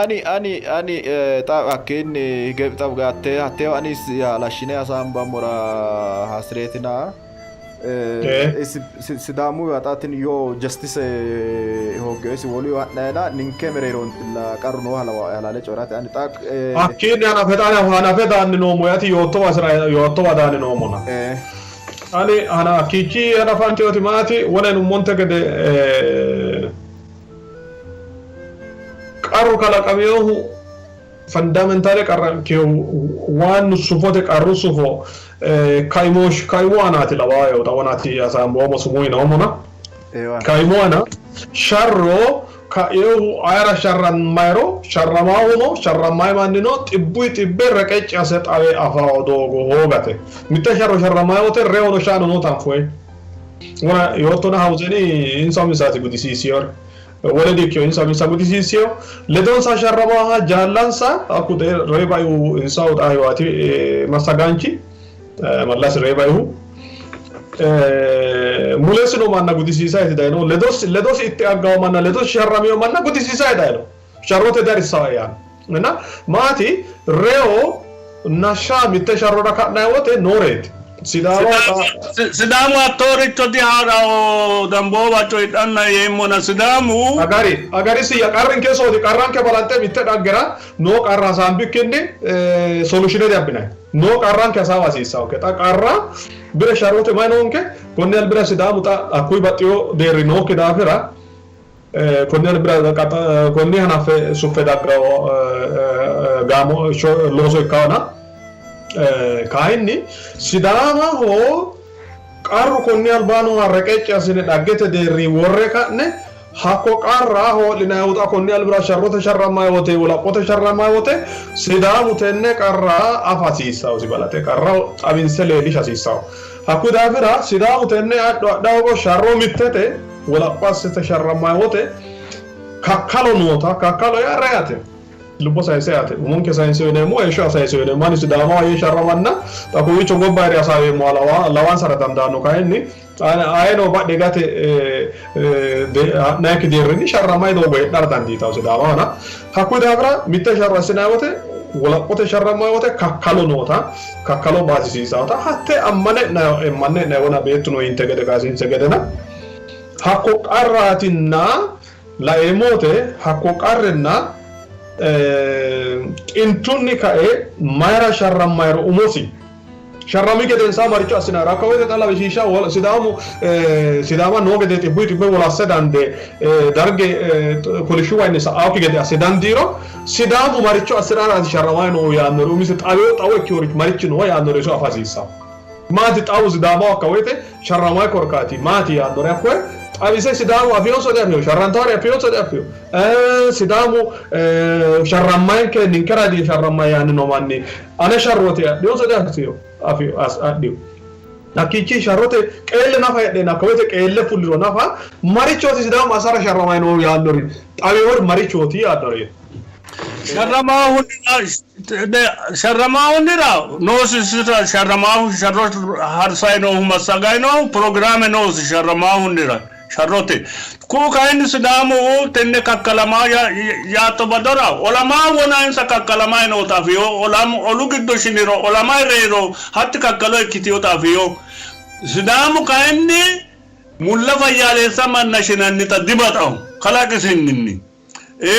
Ani ani ani xa hakkiinni hige xa hatte hatteewa ani halashshine hasaambammora hasireetina Sidaamu xa tini yoo justice hooggeyo isi wolu yoo ha'nayina ninke mereeroontilla qarru nooha lawae halaale coyi'rate ani xa Hakkiinni hanafe xa hanafe daanni noommo ati yoottowa sira yoottowa daanni noommona. Ani hana hakkiichi hanafantinoti maati wona yinummonte gede qarru kalaqaminohu Fundamentale qarra ikkinohu waannu sufote qarru sufo kaimooshshu kaimu aanaati lawaayo xa wonaati hasaamboommo sumuu yinoommona kaimu aana sharro kainohu ayera sharrammayro sharramaahuno sharrammayi mannino xibbuyi xibbe reqecci asse xawe afao doogo hoogate mitte sharro sharrammayi wote reyono shaano noota anfoyi wona yoottona Hawuzeni insa uminsaati gudisiisiyore Wole dikkino insa uminsa gudisiissino. Ledonsa sharramaaha jaallansa hakku ree baihu insahu xaa Hiwaati massagaanchi Mallasi ree baihu mulesi noo manna gudisiisaeti dayino. Ledosi ledosi itte aggawo manna ledosi sharramino manna gudisiisae dayino. Sharrote diharissawa yaanno. Inna maati reyo nashsha mitte sharrora ka'nanni wote nooreeti. Sidaama Sidaamu hattooricho dihaa'rawo dambooba coyidhanna yeemmona Sidaamu Agari agari siyya qarrinke soodi qarranke balanxe mitte dhaggera noo qarra hasaambikkinni solushine diabbinanni. Noo qarranke hasaawa hasiissanke. Xa qarra bire sharrote mayi noonke? Konni albira Sidaamu xa hakkuyi baxxino deerri nookki daafira Konni albira konni hanaffe suffe dagganno gaamo looso ikkahona kayinni Sidaamaho qarru konni albaa nooha reqecci assine dhaggete deerri worre ka'ne hakko qarra hoo'linanni xa konni albira sharrote sharrammanni wote wolaphote sharrammanni wote Sidaamu tenne qarra afa hasiissannosi balaxe qarra xawinse leellisha hasiissanno. Hakkuyi daafira Sidaamu tenne adho adha hoogo sharro mittete Wolapho assite sharrammanni wote kakkalo noota, kakkalo yaa reyate. Lubbo sayise yaate umonke sayinse yineemmo, heeshsho sayinse yineemmo. Ani Sidaamaho yee sharramanna xa kowiicho gobba hee're hasaaweemmoha lawansara dandaanno. Kayinni ayeno badhe gate ha'nayikki deerrinni sharramay doogo heedhara dandiitanno Sidaamahona. Hakkuyi daafira mitte sharro assinanni wote, wolaphote sharrammanni wote kakkalo noota, kakkalo baatisiisaata hatte ammane e'nanni wona beettuno yiinte gede kayisinte gedena hakko qarraatinna laeemmo wote hakko qarrinna xintunni kae mayira sharrammayro umosi sharrami gedensaa maricho assinayro hakka woyte xa lawishshiishsha Sidaamu Sidaama noo gede xibbuyi xibbe wolasse dandee darge kolishshu wayinni sa'aokki gede asse dandiiro Sidaamu maricho assi'raraati sharramay noohu yaannori umisi xawo xawo ikkinori marichi noo yaannori iso afa hasiissanno. Maati xawu Sidaamaho hakka woyte sharramay korkaati maati yaannore hakkoye xawise Sidaamu afiyonso diafino, sharrantawori afiyonso diafino, Sidaamu sharrammayinke ninkera di sharrammay yaanni noo manni ane sharrooti adhiyonso diafino adhiyo. Hakkiichi sharrote qeelle nafa heedheenna hakka woyte qeelle fulliro nafa marichooti Sidaamu assara sharramay noohu yaannori xaweyori marichooti yaannori. Sharramaahunniwa noosi sharramaahu sharro harsay noohu massagay noohu pirogiraame noosi sharramaahunniwa sharrote. Ku'u kayinni Sidaamu tenne kakkalamaa yaatto badora olamaa wona insa kakkalamay noota afiyo, olu giddo shiniro olamay reyiro hatti kakkalo ikkitinota afiyo. Sidaamu kayinni mulla fayyaaleessa manna shinannita dibaxawo kalaqisinninni.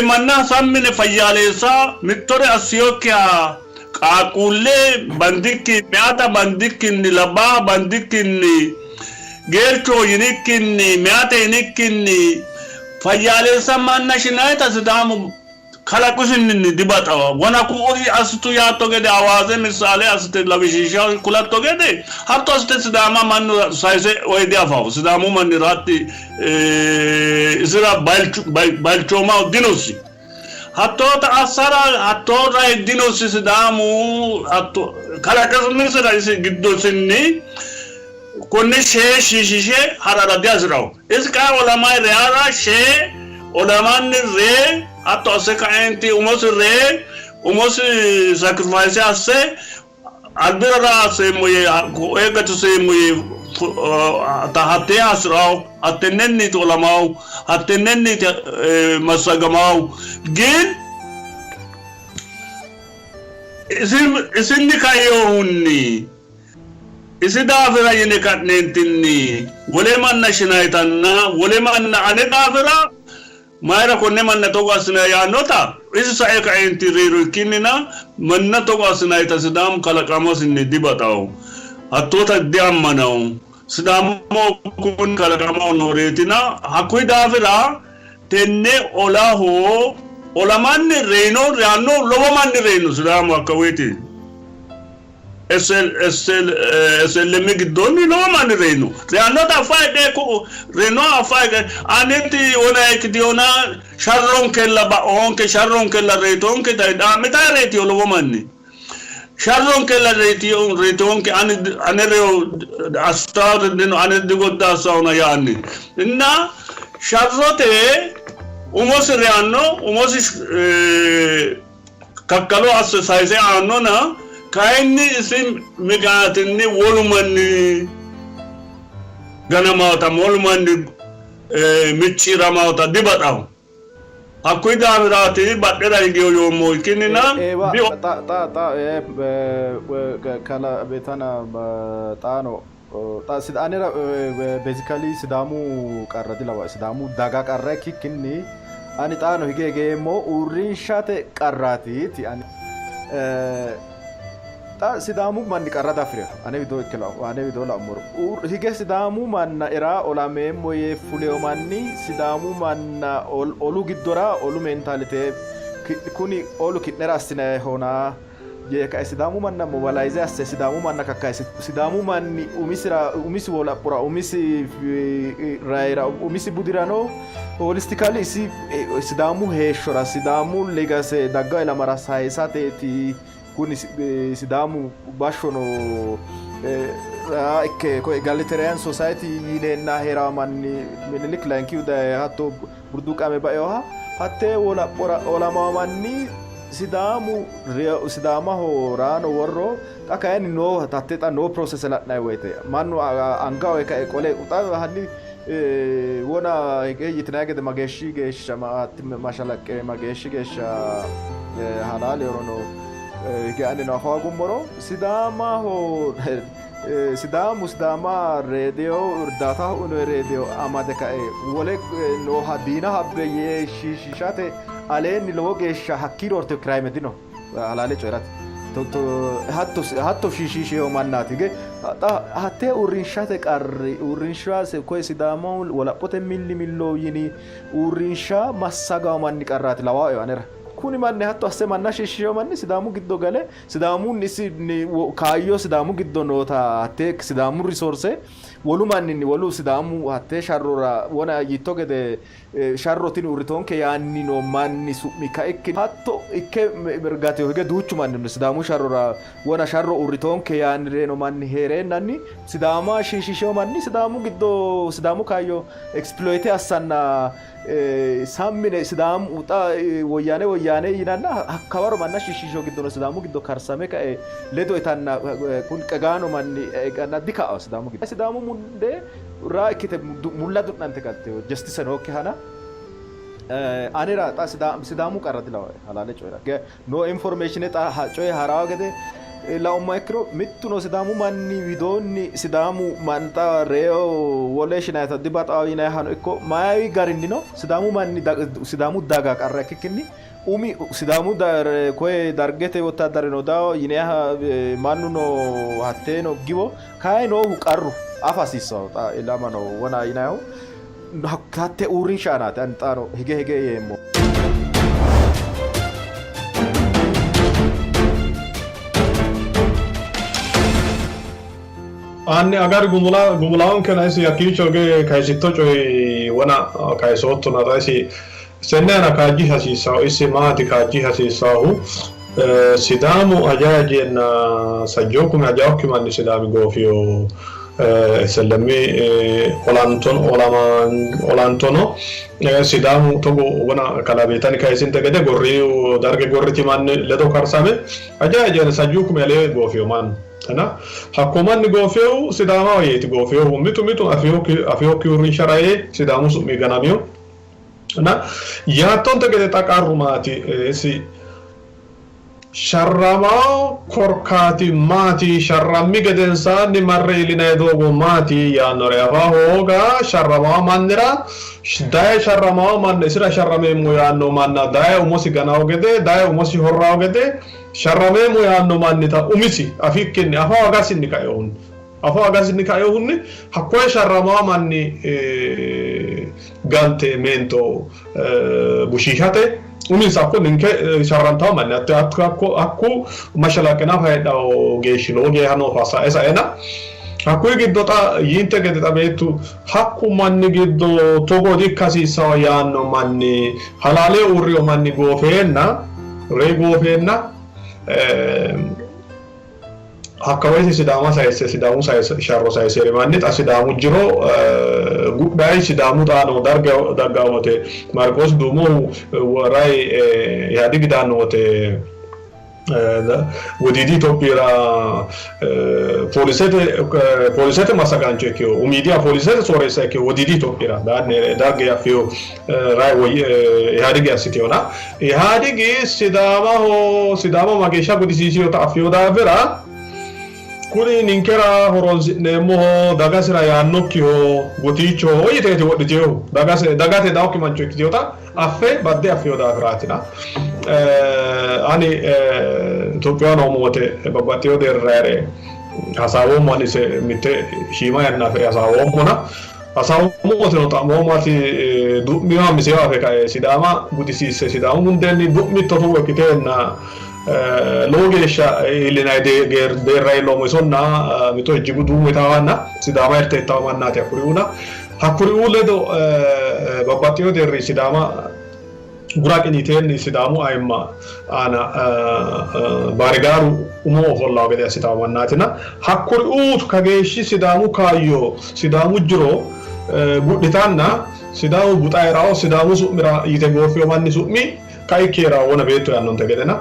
Manna sammine fayyaaleessa mittore assiyokkiha qaaqquulle bandikki meata bandikkinni labbaaha bandikkinni geercho yinikkinni meate yinikkinni fayyaaleessa manna shinayita Sidaamu kalaqusinninni dibaxawa. Wona ku'uri assitu yaatto gede Hawaase missaale assite lawishshiishsha kulatto gede hatto assite Sidaama mannu sayise oye diafawo. Sidaamu mannira hatti isira balchoomaho dinosi. Hattoota assara hattoo rayi dinosi Sidaamu hatto kalaqamisira isi giddosinni konne shee shiishishe ha'rara dihasi'ranno. Isi kayi olamay reyara shee olamanni ree hatto asse kaenti umosi ree umosi sacrifice asse albira raasseemmo yee koe gatiseemmo yee hattee hasi'rawo, hattennenniiti olamawo, hattennenniiti massagamawo. Gin isinni kainohunni isi daafira yine ka'neentinni wole manna shinayitanna wole manna ane daafira mayira konne manna togo assinanni yaannota isi sae kaeenti reyiro ikkinnina manna togo assinannita Sidaamu kalaqamasinni dibaxawo. Hattoota diammanawo. Sidaamu kun kalaqamaho nooreetina hakkuyi daafira tenne olaho olamanni reyino reyanno lowo manni reyino Sidaamu hakka woyte. SLM giddoonni lowo manni reyino. Reyannota affa heedhe reyinoha affa heedhe aneti wona ikkitiyona sharronkella ba'oonke sharronkella reyitoonke dhaa'mitayi reyitiyo lowo manni. Sharronkella reyitoonke ane reyo assitaari dino ane digoddaassaona yaanni. Inna sharrote umosi reyanno umosi kakkalo asse sayise aannona, kayinni isi migaatinni wolu manni ganamaata, wolu manni micciiramaata dibaxanno. Hakkuyi daafiraati badhera higiyo yoommohu ikkinnina Eewa xa xa xa kala betana xaano xa anera basically Sidaamu qarra dilawa Sidaamu daga qarra ikkikkinni ani xaano hige higeemmo uurrinshate qarraati ani xa Sidaamu manni qarra dafirino ane widoo ikke ane widoo la'ummoro hige Sidaamu manna era olameemmo yee fuleyo manni Sidaamu manna olu giddora olu mentalite kuni olu ki'nera assinayihona yee kae Sidaamu manna mobilize asse Sidaamu manna kakkayise Sidaamu manni umisira umisi wolaphora umisi rayira umisi budirano holistically isi Sidaamu heeshshora Sidaamu legacy dagga ilamara sayisateeti kuni Sidaamu bashshono ikke koye egalitarian society yineenna heeraa manni Minilik layinkihu daye hatto burduuqame baeoha hattee wolaphora olamawo manni Sidaamu Sidaamaho raano worro. Xa kayinni noo hatte xa noo process la'nanni woyte mannu anga oye kae qole xa hanni wona hige yitinanni gede mageeshshi geeshsha mashalaqqe mageeshshi geeshsha halaalehorono hige anino afa hoogummoro, Sidaamaho Sidaamu Sidaama reediyo irdaataho uyinoyi reediyo amade kae wole nooha diina habbe yee shiishishate aleenni lowo geeshsha hakkii roortino crime dino. Halaale coyi'rate hatto shiishiisheeho mannaati. Hige xa hattee uurrinshate qarri uurrinsha koye Sidaamu wolaphote milli millo yini uurrinsha massagawo manni qarraati lawaae anera. Kuni manni hatto asse manna shiishiisheeho manni Sidaamu giddo gale Sidaamunni isinni kaayyo Sidaamu giddo noota hattee Sidaamu risoorse wolu manninni wolu Sidaamu hattee sharrora wona yiitto gede sharro tini uurritoonke yaanni noo manni su'mi kaikki hatto ikke gatino. Hige duuchu manni no Sidaamu sharrora wona sharro uurritoonke yaanni reyino manni hee'reennanni Sidaama shiishiishino manni Sidaamu giddo Sidaamu kaayyo exploite assanna sammine Sidaamu xa woyyaane woyyaane yinanna hakkawaro manna shiishiishino giddono Sidaamu giddo karsame kae ledo itanna kun qegaano manni eqanna dika'awo Sidaamu giddo. Sidaamu mundee raa ikkite mulla du'nante galtino justice nookkihana anera xa Sidaamu qarra dilawae halaale coyi'ra. No information xa coye harawo gede laumma ikkiro mittuno Sidaamu manni widoonni Sidaamu manxa reyo wole shinayita dibaxawo yinayihano ikko mayi garinnino Sidaamu manni Sidaamu daga qarra ikkikkinni umi Sidaamu koye dargete wottaaddarino dawo yinayiha mannuno hatteeno giwo. Kayi noohu qarru afa hasiissanno xa ilamano wona yinayihu hatte uurrinsha aanaati ani xaano hige hige yeemmo. Anni agari gumula gumulaankena isi hakkiicho hige kayisitto coyi wona kayisoottona xa isi senne aana kaajjisha hasiissanno. Isi maati kaajjisha hasiissannohu? Sidaamu ajayi ajeenna sajjoo kume ajaokki manni Sidaami goofiyo SLM olantono olantono Sidaamu togo wona kalaa Beetani kayisinte gede gorriyu darge gorriti manni ledo karsame ajayi ajeenna sajjuu kume alee goofiyo mannu. Ana hakko manni goofiyohu Sidaamaho yeeti goofiyohu mitu mitu afiyokki uurrinshara yee Sidaamu su'mi ganamiyo. Na yaattonte gede xa qarru maati? Isi sharramawo korkaati maati? Sharrammi gedensaanni marre iillinanni doogo maati? Yaannore afa hooga sharramawo mannira daye sharramawo manna isira sharrameemmo yaanno manna daye umosi ganawo gede daye umosi horrawo gede sharrameemmo yaanno mannita umisi afikkinni afa hoogasinni kainohunni Afoo agasinni kainohunni hakkoye sharramawo manni galte meento bushiishate uminsa hakko ninke sharrantawo manni hakku mashalaqqe nafa heedhawo geeshshi lowo geeha noofa sae saena hakkuyi giddo xa yiinte gede xa beettu hakku manni giddo togo dikka hasiissawo yaanno manni halaale uurriyo manni goofeenna rey goofeenna Hakka woyte Sidaama sayisse Sidaamu sharro sayiseri manni xa Sidaamu jiro gudhayi Sidaamu xaano darge dagga wote Maarqoos Duumohu rayi Ihaadigi daanno wote Wodiidi Itophiyira poolisete poolisete massagaancho ikkiyo umiidiha poolisete sooreessa ikkiyo Wodiidi Itophiyira daanni darge affiyo rayi woy Ihaadigi assitiyona Ihaadigi Sidaamaho Sidaama mageeshsha gudisiisinota affino daafira kuni ninkera horonsi'neemmoho dagasira yaannokkiho gotiichoho yiteeti wodhitinohu dagase dagate dawokki mancho ikkitinota affe badde affino daafiraatina ani Itophiyaho noommo wote babbaxxino deerrira hee're hasaawoommo ani ise mitte shiima yanna afi're hasaawoommona Hasaawummo woteno xa'moommo ati du'minoha miseewa afe kae Sidaama gudisiisse Sidaamu mundeenni du'mitto togo ikkiteenna lowo geeshsha iillinanni deerra iilloommo isonna mito Ijjigu duumo yitaawanna Sidaama hirte ittawo mannaati hakkuriuuna hakkuriuu ledo babbaxxino deerri Sidaama gura qiniiteenni Sidaamu ayimma aana baarigaaru umo ofollawo gede assitawo mannaatina hakkuriuu kageeshshi Sidaamu kaayyo Sidaamu jiro gudhitanna Sidaamu buxaerawo Sidaamu su'mira yite gooffiyo manni su'mi Kaikki hee'ra wona beetto yaannonte gedena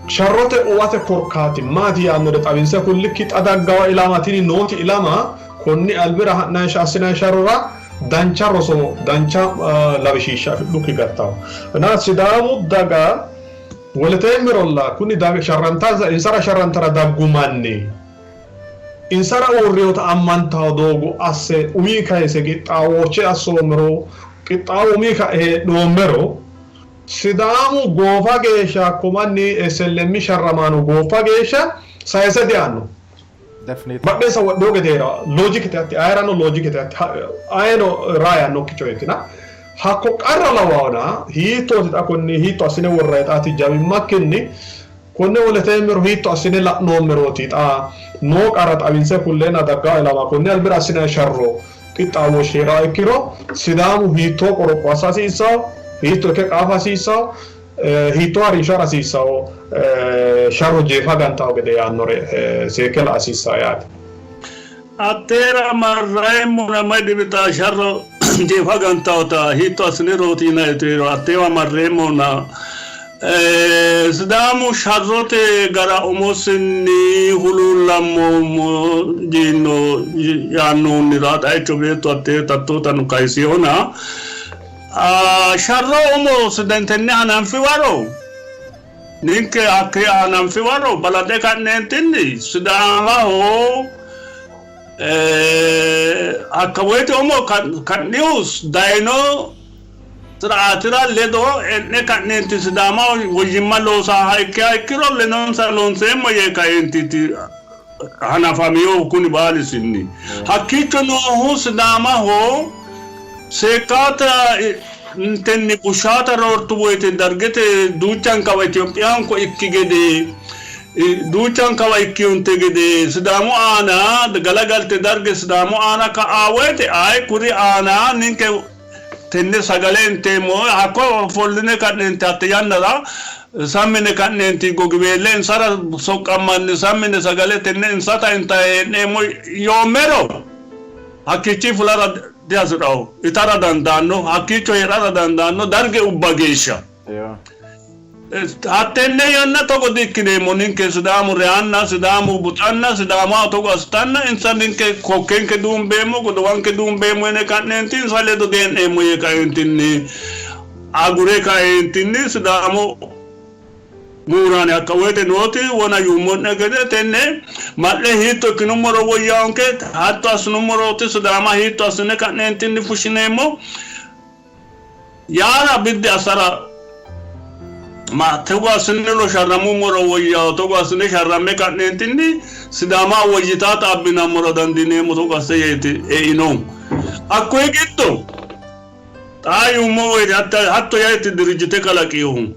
sharrote uwate korkaati maati yaannore xawinse kullikki xa daggawa ilama tini nooti ilama konni albira ha'nanni assinanni sharrora dancha roso dancha lawishshiishsha afidhukki gattawo. Na Sidaamu daga woleteemmerolla kuni sharrantansa insara sharrantara daggu manni insara uurrinota ammantawo doogo asse umi kayise qixxaawooche assoommero qixxaawo umi ka'e heedhoommero Sidaamu goofa geeshsha hakko manni SLM sharramaano gooffa geeshsha sayise diaanno. Badhensa wodhino gede hee'ra loojikete hatti ayerano loojikete hatti ayeno raa yaannokki coyeetina hakko qarra lawaona hiittooti xa konni hiitto assine worrayi xaati jawimmakkinni konne woleteemmero hiitto assine la'noommerooti xa noo qarra xawinse kulleenna daggaa ilama konni albira assinanni sharro qixxaawooshshi hee'raa ikkiro Sidaamu hiittoo qoropho assa hasiissawo, hiitto ikke qaafa hasiissawo, hiittoo harinsho ha'ra hasiissawo, sharro jeefa gantawo gede yaannore seekke la'a hasiissawo yaate. Atera marraemmona mayi dhibita sharro jeefa gantawota hiitto assinirooti yinayitiro attewa marreemmona Sidaamu sharrote gara umosinni huluullammoommo yiino yaannohunnira xaicho beetto hattee tattootano kayisihona sharro umo tenne hananfi waro ninke hakkee hananfi waro balaxe ka'neentinni Sidaamaho hakka woyte umo ka'nihu dayino siraatira ledo e'ne ka'neenti Sidaamaho woyyimma loosaha ikkiha ikkiro ledonsa loonseemmo yee kaeentiti hanafaminohu kuni baalisinni. Hakkiicho noohu Sidaamaho seekkaata tenni bushaata roortu woyte dargete duuchankawa Itophiyaanko ikki gede duuchankawa ikkiyonte gede Sidaamu aana galagalte darge Sidaamu aana ka'a woyte ayi kuri aana ninke tenne sagale inteemmo hakko ofolline ka'neenti hatte yannara sammine ka'neenti gogiweelle insara soqqammanni sammine sagale tenne insata intayi hee'neemmo yoommero hakkiichi fulara dihasi'rawo itara dandaanno hakkiicho hee'rara dandaanno darge ubba geeshsha. Hattenne yanna togo di-ikkineemmo ninke Sidaamu reyanna Sidaamu buxanna Sidaamaho togo assitanna insa ninke kokkenke duumbeemmo godowanke duumbeemmo yine ka'neenti insa ledo dee'neemmo yee kaeentinni agure kaeentinni Sidaamu muuraani hakka woyte nooti wona yuummo'ne gede tenne ma'le hiitto ikkinummoro woyyaawonke hatto assinummorooti Sidaama hiitto assine ka'neentinni fushshineemmo yaara biddi assara ma togo assiniro sharrammummoro woyyawo togo assine sharramme ka'neentinni Sidaama woyyitaata abbinammora dandiineemmo togo asse yeeti einohu. Hakkuyi giddo xaa yuummo woyte hatto yeeti dirijjite kalaqinohu.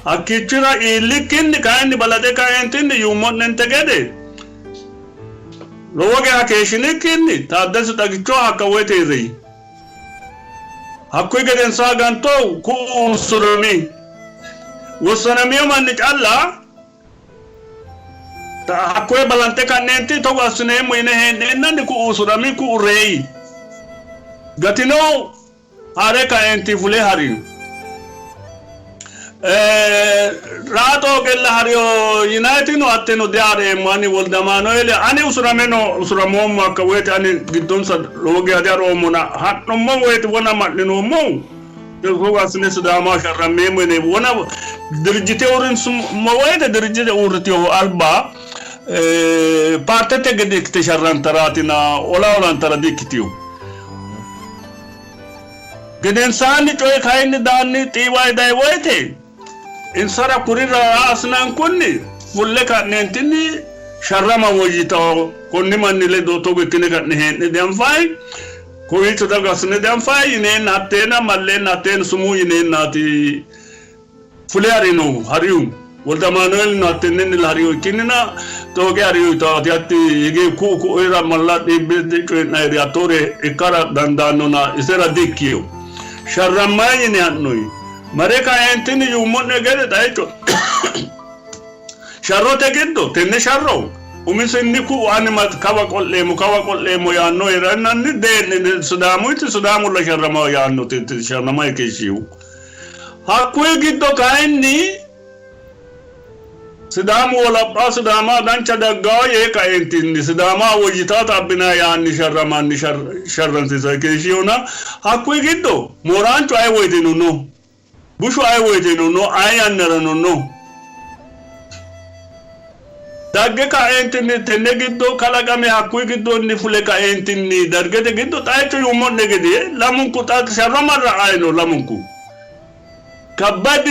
Hakkiichira iillikkinni kayinni balaxe kaeentinni yuummo'nente gede lowo geya keeshshinikkinni Taaddese Xagicho hakka woyte reyi. Hakkuyi gedensaa ganto ku'u usurami. Wossanamino manni calla hakkoye balanxe ka'neenti togo assineemmo yine hee'neennanni ku'u usurami, ku'u reyi. Gatino ha're kaeenti fule ha'ri. Raaxo qella hariyo yinaytino hatteno dihareemmo ani Woldamaanueeli ani usurameno usuramoommo hakka woyte ani giddonsa lowo geya diharoommona ha'nummo woyte wona ma'linoommohu togo assine Sidaamaho sharrammeemmo yine wona dirijjite uurrinsummo woyte dirijjite uurritinohu alba paartete gede ikkite sharrantaraatina ola olantara di''ikkitino. Gedensaanni coyi kayinni daanni xiiwayi dayi woyite insara kurira assinankunni fulle ka'neentinni sharrama woyyitawo. Konni manni ledo togo ikkine ka'ne hee'ne dianfayi, kowiicho daga assine dianfayi yineenna hatteena malleenna hatteena sumuu yineennaati fule harinohu harihu. Woldamaanueelino hattennennilla harihu ikkinnina xooqe harihu yitaati hatti hige ku'u ku'uyira malla dhiibbe coyi'nayiri hattoore ikkara dandaannona isera dikkino. Sharrammayi yine ha'noyi. Mare kaeentinni yuummo'ne gede xaicho sharrote giddo tenne sharro umisinni ku'u ani kawa qo'leemmo kawa qo'leemmo yaanno hee'rannanni dee'ni Sidaamuyti Sidaamulla sharrama yaannoti sharramayi keeshshihu. Hakkuyi giddo kayinni Sidaamu wolapha Sidaama dancha daggaa yee kaeentinni Sidaama woyyitaata abbinanni yaanni sharramanni sharransiisanni keeshshihona hakkuyi giddo mooraanchu aye woyteno no, bushu aye woyteno no, aye yannarano no. Dagge kaeentinni tenne giddo kalaqame hakkuyi giddonni fule kaeentinni Dargete giddo xaicho yuummo'ne gede lamunku xa sharro marra'ayi no lamunku. Kabbadi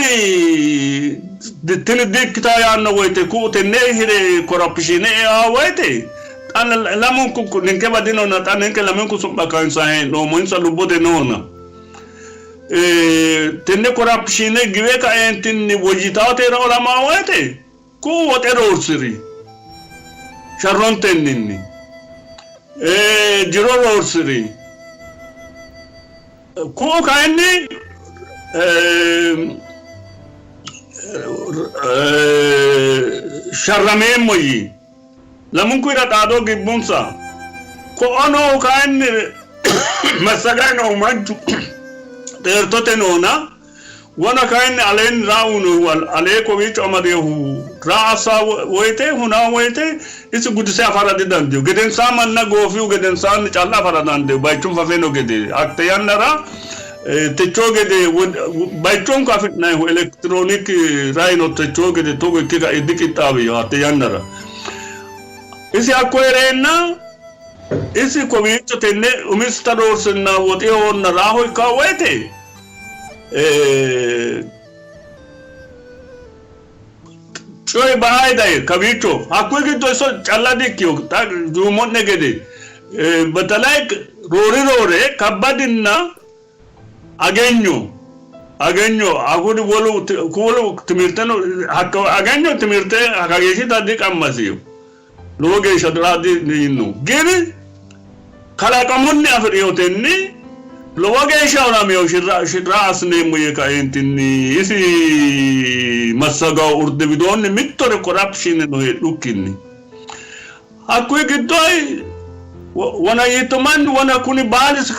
tini di''ikkitanno yaanno woyte ku'u tenne hire korapishiine eanno woyte xa lamunku ninkewa dinona xa ninke lamunku su'ma kayinsanni hee'noommo insa lubbote noona. Tenne korapishiine giwe kaeentinni woyyitaatera olamanno woyte ku'u woxe roorsi'ri sharrontenninni jiro roorsi'ri. Ku'u kayinni sharrameemmo yii. Lamunkuyira xaado gibbunsa. Ko'o noohu kayinni massagayi noohu manchu xeertote noona Wona kayinni aleenni raa uyinohu alee kowiicho amadinohu raa assa woyite hunaa woyite isi gudise afara didandiino. Gedensaa manna goofihu gedensaanni calla afara dandiino bayichun fafeno gede. Hatte yannara techoo gede bayichonko afi'nannihu elektirooniki raino techoo gede togo ikke kae diqixxaawino hatte yannara. Isi hakko hee'reenna isi kowiicho tenne umisita doorsinna woxehonna raaho ikkanno woyite Coyi ba''ayi dayi kawiicho hakkuyi giddo iso calla di''ikkino xa yuummo'ne gede batalay roori roore kabbadinna agenyo agenyo hakuri wolu wolu timirteno hakko agenyo timirte kageeshshita diqammasino lowo geeshsha diino gini kalaqamunni afi'rinotenni lowo geeshsha olamino shirra assineemmo yee kaeentinni isi massagawo urde widoonni mittore korapshiineno heedhukkinni hakkuyi giddo wona yiitto manni wona kuni baalisi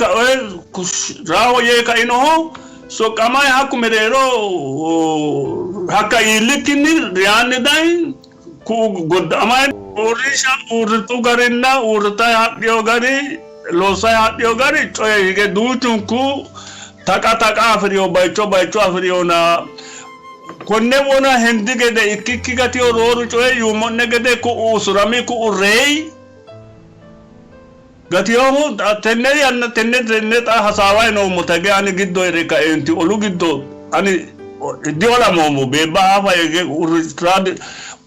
raaho yee kainoho soqqamayi hakku mereero hakka iillikkinni reyaanni dayi Ku'u godda''amayi uurrinsha uurritu garinna uurritayi hadhino gari, loossayi hadhino gari coye hige duuchunku taqa taqa afi'rino, bayicho bayicho afi'rinona konne wona hendi gede ikkikki gatino rooru coyi yuummo'ne gede ku'u usurami, ku'u reyi gatinohu tenne yanna tenne tenne xa hasaawayi noommo tage ani giddo hee're kaeenti olu giddo ani diolamoommo beebba afa hige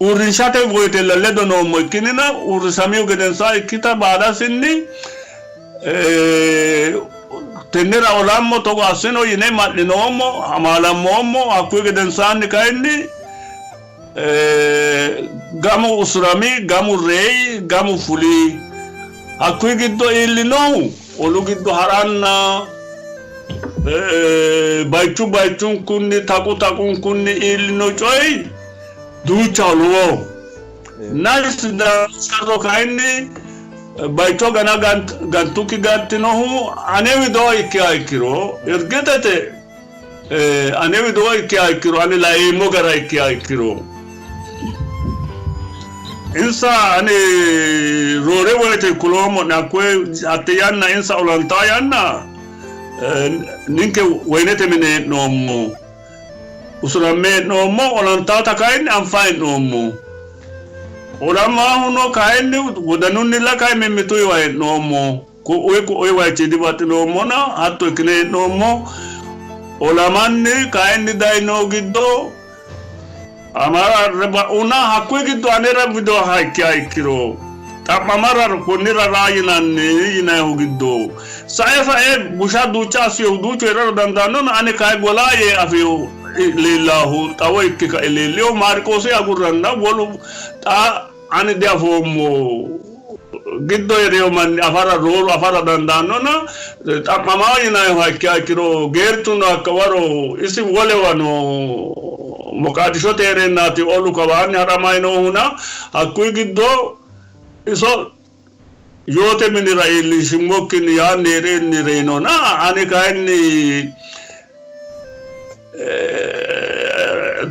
uurrinshate woyitella ledo noommo ikkinnina uurrisamihu gedensaa ikkita baalasinni tennera olammo togo assino yine ma'linoommo amaalammoommo hakkuyi gedensaanni kayinni Gamu usurami, gamu reyi, gamu fuli. Hakkuyi giddo iillinohu olu giddo ha'ranna bayichu bayichunkunni taqu taqunkunni iillino coyi duuchaho lowoho. Na Sidaamu sharro kayinni bayicho gana gantukki gattinohu ane widoo ikkiha ikkiro irgitete Ane widoo ikkiha ikkiro, ani laeemmo gara ikkiha ikkiro, insa ani roore woyite kuloommo'ne hakkoye hatte yanna insa olantaa yanna ninke woyinete mine hee'noommo, usuramme hee'noommo, olantaata kayinni anfa hee'noommo. Olamaahuno kayinni wodanunnilla kayi mimmituyiwa hee'noommo. Ku'uyi ku'uyi wayichinni dibaxxinoommona hatto ikkine hee'noommo. Olamanni kayinni dayino giddo amararre ba'una hakkuyi giddo anera widoha ikkiha ikkiro xa'mamara konnira raa yinanni yinannihu giddo sae sae busha duucha assinohu duuchu hee'rara dandaannona ani kayi golaa yee afinohu leellahu xawo ikke kae leellinohu Maarqoosi agurranna wolu xa Ani diafoommo. Giddo hee'rino manni afara rooru afara dandaannona xa'mamaa yinanniha ikkiha ikkiro geerchuno hakka waro isi wolewa no Moqaadishote hee'reennaati olu kawaanni ha'ramayi noohuna hakkuyi giddo iso yoote minira iillinshummokkinni yaanni hee'reenni reyinona ani kayinni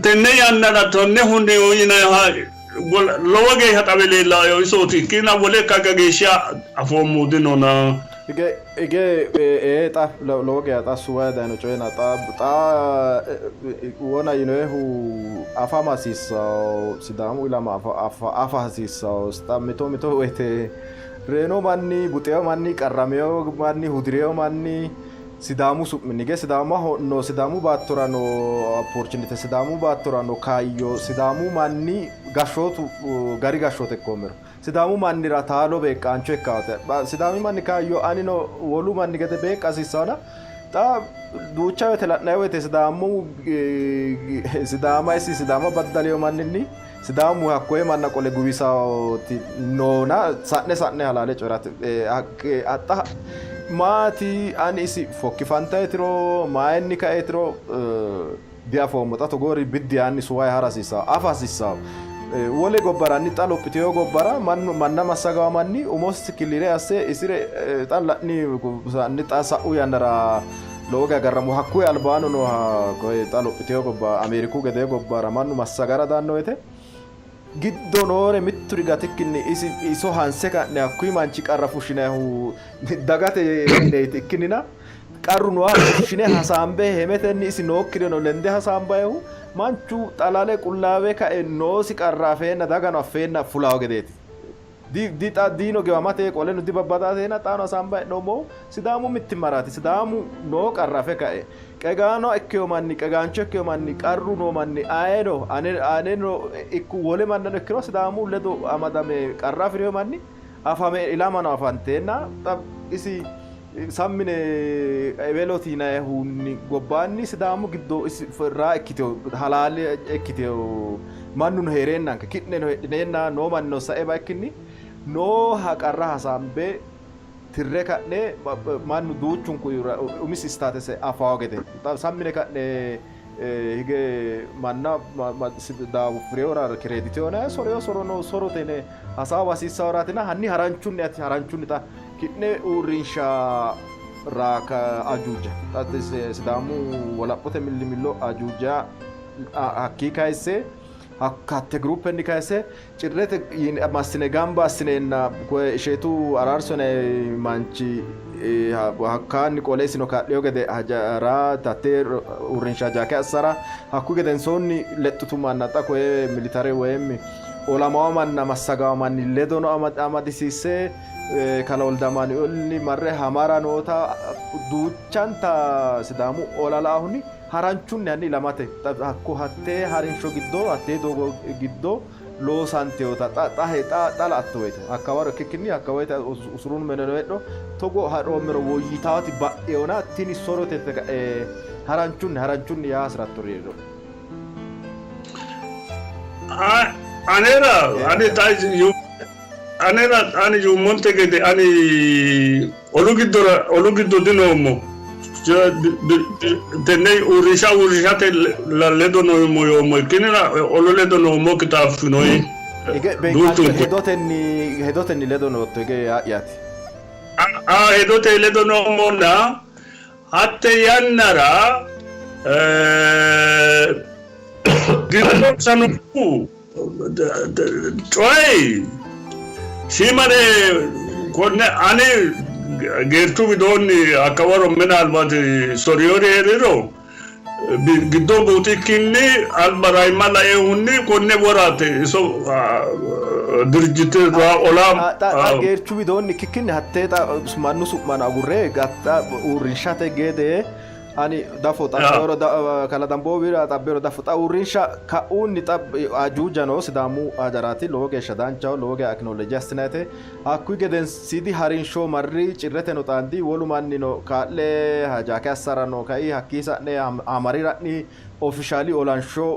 Tenne yannara tonne hunneyo yinanniha lowo geeshsha xawe leellanno isooti ikkina wole kaga geeshsha afoommohu dinona. Hige hige ee xa lowo geya xa suwayi dayino coyina xa xa wona yinoyehu afama hasiissawo Sidaamu ilama afa afa hasiissawo xa mito mito woyte reyino manni buxeyo manni qarrameyo manni hudireyo manni Sidaamu su'minni hige Sidaamaho no Sidaamu baattora noo opportunity Sidaamu baattora no kaayyo Sidaamu manni gashshootu gari gashshoote ikkoommero Sidaamu mannira taalo beeqqaancho ikkaate. Sidaami manni kaayyo anino wolu manni gede beeqqa hasiissahona xa duucha woyte la'nanni woyte Sidaamu Sidaama isi Sidaama baddaleyo manninni Sidaamu hakkoye manna qole guwisaoti noona sa'ne sa'ne halaale coyrate xa maati ani isi fokkifantayitiro mayinni kaetiro diafoommo. Xa togoori biddi yaanni suwayi hara hasiissawo, afa hasiissawo. Wole gobbaranni xa lophiteyo gobbara mannu manna massagawo manni umosi kilire asse isire xa la'ni sanni xa sa'u yannara lowo geya garrammo. Hakkuyi albaano nooha koye xa lophiteyo gobba Ameeriku gedee gobbara mannu massagara daanno woyte giddo noore mitturi gatikkinni isi iso hanse ka'ne hakkuyi manchi qarra fushshinayihu dagate mineeti ikkinnina qarru nooha fushshine hasaambe hemetenni isi nookkireno lende hasaambayihu manchu xalale qullaawe kae noosi qarra afeenna dagano affeenna fulawo gedeeti. Di di xa diino giwamate qoleno dibabbadateena xaano hasaambayi hee'noommohu Sidaamu mittimmaraati. Sidaamu noo qarra afe kae qegaano ikkeyo manni qegaancho ikkeyo manni qarru noo manni ayeno ane aneno ikku wole mannano ikkiro Sidaamu ledo amadame qarra afi'rino manni afame ilamano afanteenna xa isi sammine ewelooti yinayihunni gobbaanni Sidaamu giddo isi raa ikkiteyo halaale ikkiteyo mannuno hee'reennanke ki'neno heedhineenna noo mannino sae baikkinni nooha qarra hasaambe tirre ka'ne mannu duuchunku umisi istaatese afawo gede sammine ka'ne hige manna daafureyora kireedite yona soreyo sorono sorote yine hasaawa hasiissahoraatina hanni haranchunni ati haranchunni xa ki'ne uurrinsha raaka ajuuja xa Sidaamu wolaphote millimillo ajuuja hakkii kayisse hatte giruupenni kayisse Cirrete massine gamba assineenna koye Isheetu Araarso yinanni manchi hakkaanni qole isino kaa'liyo gede hajara hattee uurrinsha hajaake assara hakkuyi gedensoonni lexxitu manna xa koye militare woyim olamawo manna massagawo manni ledono amadisiisse kala Woldamaanueelinni marre Hamara noota duuchanta Sidaamu ola laahunni Haranchunni hanni ilamate hakko hattee harinsho giddo hattee doogo giddo loosantinota xa xa xa xa la''atto woyte hakkawaro ikkikkinni hakka woyte usurunnu mine heedho togo ha'roommero woyyitaati ba'inona tini sorote yite ka'e haranchunni haranchunni yaa hasi'rattori hee'riro. Anera ani xa anera ani yuummonte gede ani Olu giddora olu giddo dinoommo. Tenne uurrinsha uurrinshate ledo noommo yoommo ikkinnina olu ledo noommokkita affinoi. Hige beeqqaancho hedotenni hedotenni ledo nootto hige yaa'yaati. Hedote ledo noommonna hatte yannara giddonsa noohu Coyi shiimare konne ani geerchu widoonni hakkawaro minaalbati soriyori hee'riro giddo buuxikkinni alba rayimma laeehunni konne worate iso dirjite ola Xa geerchu widoonni ikkikkinni hattee xa mannu su'mano agurre xa uurrinshate gede Ani dafo xabbeero kala Damboowira xabbeero dafo xa uurrinsha ka'uunni xa ajuuja no Sidaamu hajaraati lowo geeshsha danchaho lowo geeshsha acknowledge assinayte hakkuyi gedensiidi harinsho marri cirreteno xaandi wolu mannino kaa'le hajaake assara no kai hakkii sa'ne hamarira'ni ofishaali olansho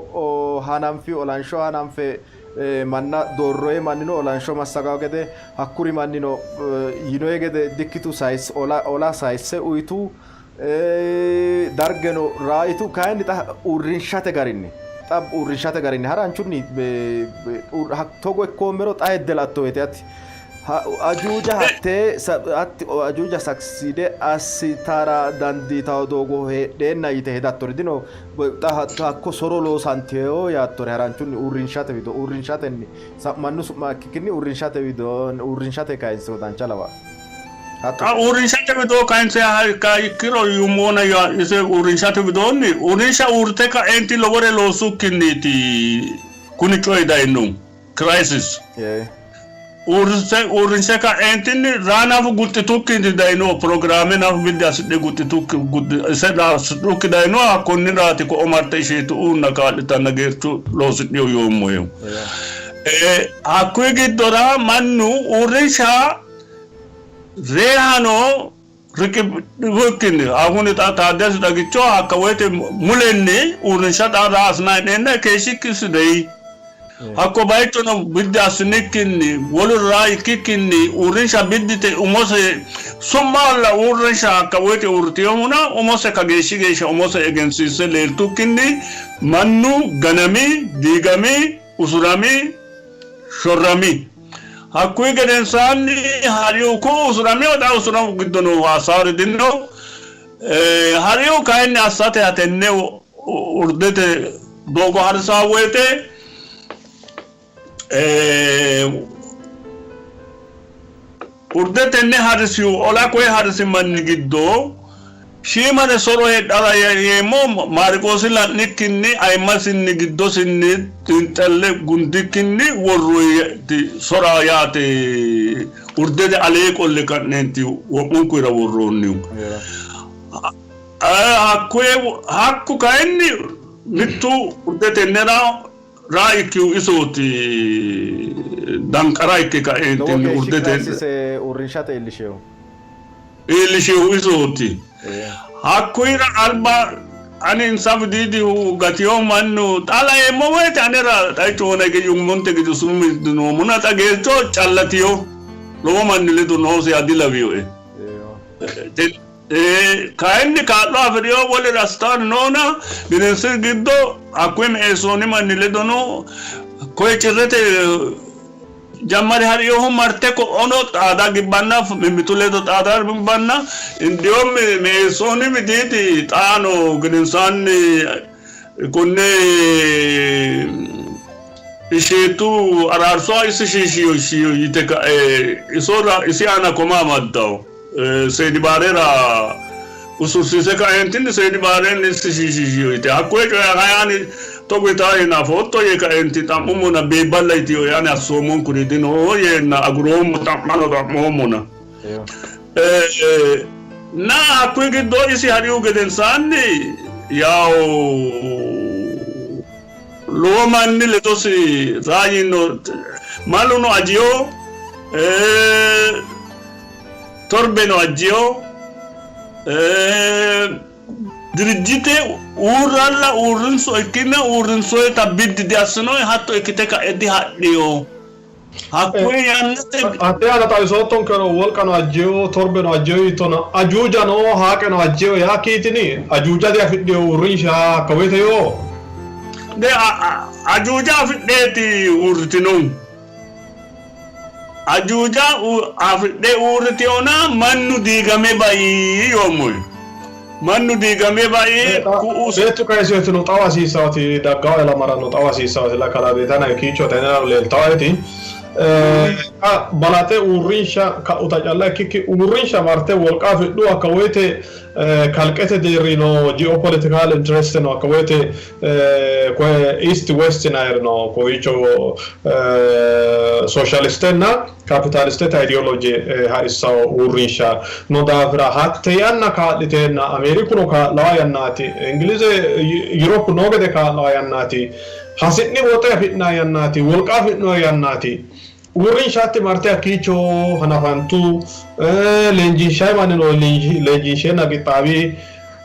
hananfi olansho hananfe manna doorroye mannino olansho massagawo gede hakkuri mannino yinoye gede dikkitu sayisse ola sayisse uyitu Dargeno raayitu kayinni xa uurrinshate garinni xa uurrinshate garinni haranchunni togo ikkoommero xa hedde la''atto woyte ati Ajuuja hattee hatti ajuuja sakside assitara dandiitanno doogo heedheenna yite hedattori dino? Xa hakko soro loosanteyo yaattore haranchunni uurrinshate wido uurrinshatenni mannu su'ma ikkikkinni uurrinshate wido uurrinshate kayinsiro dancha lawa. Xa uurrinshate widoo kayinseha ikkiro yuummona ise uurrinshate widoonni uurrinsha uurrite ka'eenti lowore loossukkinniiti kuni coyi dayinohu crisis. Uurrise uurrinshe ka'eentinni raa nafu guxxitukkinni dayino pirogiraame nafu biddi assidhe guxxitukki ise assidhukki dayino hakkonniraati ko'o marte isheetu uunna kaa'litanna geerchu loosidhino yoommohehu. Hakkuyi giddora mannu uurrinsha reehano riqibukkinni hakuni xa Taaddese Xagicho hakka woyte mulenni uurrinsha xa raa assinanni hee'neenna keeshshikki isi reyi. Hakko bayichono biddi assinikkinni wolu raa ikkikkinni uurrinsha biddite umose su'malla uurrinsha hakka woyte uurritinohuna umose kageeshshi geeshsha umose egensiisse leeltukkinni mannu ganami, diigami, usurami, shorrami. Hakkuyi gedensaanni harihu ku'u usuramino, xa usuramu giddo noohu assaari dino. Harihu kayinni assate tenne urdete doogo harisaa woyte Urde tenne harisihu ola koye harisi manni giddo shiimare so'ro heedhara yeemmo, Maariqoosi la'nikkinni ayimmasinni giddosinni xiinxalle gundikkinni worroyiti so'ra yaate urdete alee qolle ka'neenti wo'munkuyira worroonnihu. Hakkuye hakku kayinni mittu urde tennera Raa ikkihu isooti, danqara ikke Lowo kaeentinni geeshshi urdete crisis uurrinshate iillishihu. iillishihu isooti. Hakkuyira alba ani insa widiidihu gatino mannu xa laeemmo woyite anera xaichu wona hige yuummonte gede usuru noommona xa geercho callatino lowo manni ledo noosiha dilawinoe. Kayinni kaa'lo afi'rino wole rastaani noona gedensi giddo hakkuyi Meesooni manni ledono koye cirrete jammari ha'rinohu marte ko'ono xaada gibbanna mimmitu ledo xaada gibbanna indiyoomi Meesooni widiidi xaano gedensaanni konne Isheetu araarso isi shiishiyo yite ka'e isora isi aana koma amaddawo. Seedi Baarera usursiise kaeentinni Seedi Baarenni isi shiishiishiyo yite hakkoye coye hayaani togo yitaa yena afootto yee kaeenti xa'mummona beebballa yitiyo ani assoommonkuri dino yeenna aguroommo xa'mano xa'moommona. Na hakkuyi giddo isi harihu gedensaanni yawo lowo manni ledosi raayino maluno ajiyo torbeno ajiyo dirijjite uurralla uurrinso ikkina uurrinsoyita biddi diassinoyi hatto ikkite ka'e dihadhiyo. Hakkuyi yannate Hatte aana xawisoottonkero wolqano ajjeyo torbeno ajjeyo yittona ajuujano haaqeno ajjeyo yaa kiitini ajuuja diafidhino uurrinsha hakka woyte yoo. De ajuuja afidheeti uurritinohu. Ajuuja afidhe uurritinona mannu diigame bai yoommoyi. Mannu diigame bai ku'u Beettu kayiseetino xawo hasiissaati daggawo ilamarano xawo hasiissaati la kalaabeetana kiicho tenera leeltawaeti balaxe uurrinsha ka'uta calla ikkikki uurrinsha marte wolqa afidhu hakka woyte kalqete deerri no geopolitical interest no hakka woyte koye east west yinayiri no kowiicho soshalistenna Kaapitaalistete ideoloje ha'rissawo uurrinsha no daafira hatte yanna kaa'liteenna Ameerikuno kaa'lawa yannaati, Ingilize Europe noo gede kaa'lawa yannaati, hasi'ni woxe afi'nanni yannaati, wolqa afi'noonni yannaati. Uurrinsha hatti marte hakkiicho hanafantu, leenjinshayi mannino leenjinsheenna qixxaawi,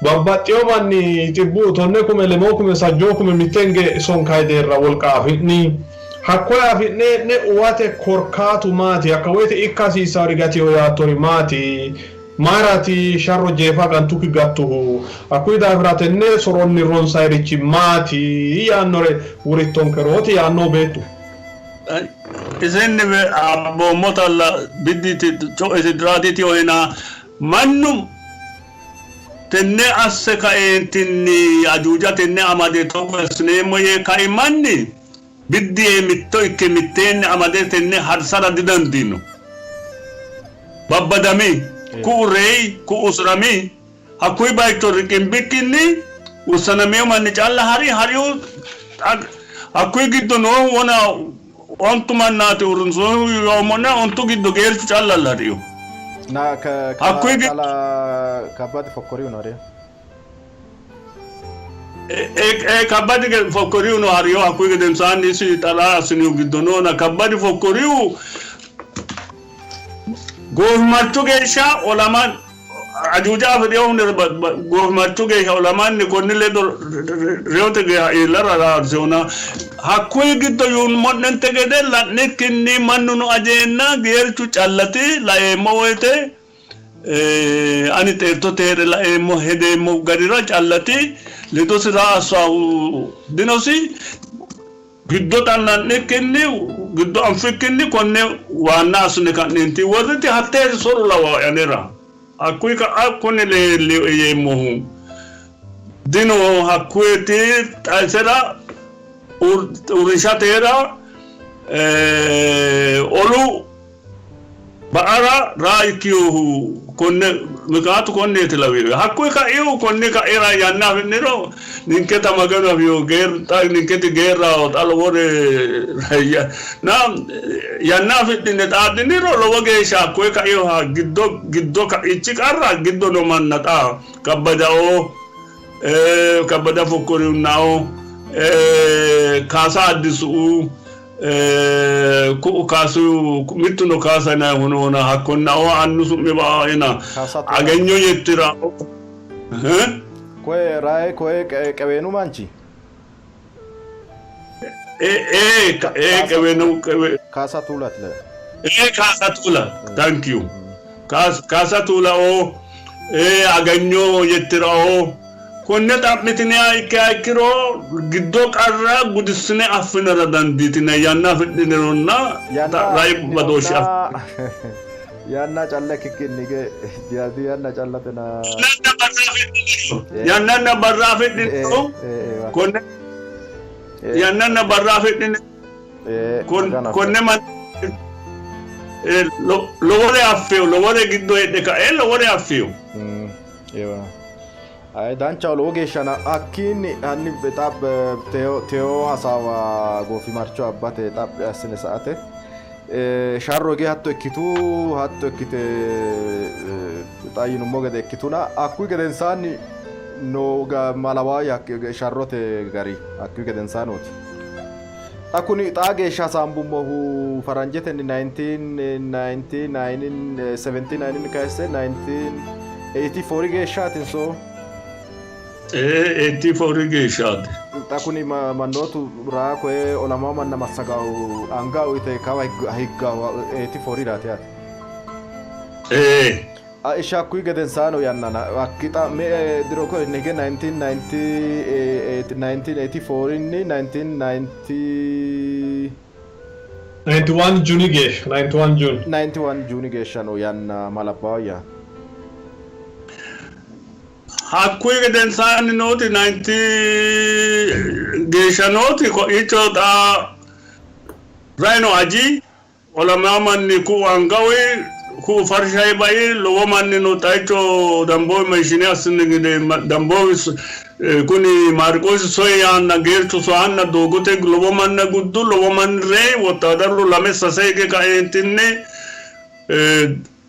babbaxxewo manni xibbuu tonne kume, lemoo kume, sajjoo kume mitte hinge sonkayi deerra wolqa afi'ni. Hakkoye afi'ne hee'ne uwate korkaatu maati? Hakka woyte ikka hasiissaari gatino yaattori maati? Mayraati sharro jeefa gantukki gattuhu? Hakkuyi daafira tenne soronni ronsayirichi maati? Yaannore worittonkerooti yaannohu beettu. Isenni abboommotalla biddi co'isi diraatiti hoyina mannu tenne asse kaeentinni ajuuja tenne amade togo assineemmo yee kai manni biddi yee mitto ikke mitteenni amade tenne harsara didandiino. Babbadami, ku'u reyi, ku'u usurami, hakkuyi bayicho riqimbikkinni wossanamino manni calla hari, harihu hakkuyi giddo noohu wona ontu mannaati uurrinsoonnihu yoommona ontu giddo geerchu callalla harihu. Na Hakkuyi giddo kalaa Kabbade Fokkorihuno hariho. Kabbadi Fokkorihuno hariho. Hakkuyi gedensaanni isi xalaa assinihu giddo noona Kabbadi Fokkorihu goofimarchu geeshsha olama ajuuja afi'rinohunni goofimarchu geeshsha olamanni konni ledo reyote geeshsha iillara raarsihona hakkuyi giddo yuummo'nente gede la'nikkinni mannuno ajeenna geerchu callati laeemmo woyte ani xeertote hee're laeemmo hedeemmo garira callati ledosi raa assaahu dinosi. Giddo xanna'nikkinni, giddo anfikkinni konne waanna assine ka'neenti worriti hatteeti so'ro lawae anera. Hakkuyi ka'a kuni leellioe yeemmohu dino. Hakkuyeeti xa isera uurrinshateera olu Ba'ara raa ikkinohu konne miqaatu konneeti lawinoe. Hakkuyi kaihu konni ka'ira yanna afi'niro ninketa Maganu afino geerra ninketi geerraho xa lowore na yanna afidhine xaaddiniro lowo geeshsha hakkoye kainoha giddo giddo kaichi qarra giddo no manna xa kabbadaoo kabbada fokkoriunnao kaasa addisu'u Ku'u kaasu mittuno kaasa yinannihu noona hakkonnao annu su'mi baina Kaasa Tuula. Agenyo yettira. Koye rae koye qeweenu manchi. Ee Kaasa qeweenu qewe Kaasa Tuulati le. Ee Kaasa Tuula, thank you. Kaasa Tuulao Agenyo yettirao Konne xa'mitiniha ikkiha ikkiro giddo qarra gudissine affinara dandiitinanni yanna afidhinironna Yanna rayi badooshshe afidhinironna yanna calla ikkikkinni ge yanna callatena. Yannanna barra afidhiniro yannanna barra afidhiniro konne yannanna barra afidhiniro konne manni lowore affino lowore giddo heedhe ka'e lowore affino. Ayi danchaho lowo geeshsha hakkiinni hanni xa teyo hasaawa goofimarcho abbate xaphi assine sa''ate sharro hige hatto ikkitu hatto ikkite xa yinummo gede ikkituna hakkuyi gedensaanni noo malawaayya sharrote gari hakkuyi gedensaanooti. Xa kuni xaa geeshsha hasaambummohu faranjetenni 1999 79 kayisse 1984 geeshshaatinso? Ee, 84 geeshshaati. Xa kuni mannootu raa koye olamawo manna massagawu anga uyite kawa higgahu 84 raati yaate. Ee. Ishshi hakkuyi gedensaano yannana hakki xa me''e diro koyinni hige 1984 nni 1990 91 June geeshsha 91 June. 91 June geeshsha noo yanna ma labbawo yaanno. Hakkuyi gedensaanni nooti 90 geeshsha nooti ko'iicho xa rayino aji Olamawo manni ku'u anga uyi, ku'u farshayi bai, lowo mannino xaicho damboowi meeshshine assini gede damboowi kuni Maariqoosi soyi yaanna geerchu soyaanna doogote lowo manna guddu, lowo manni reyi, wottaadaru lame sase hige kaeentinni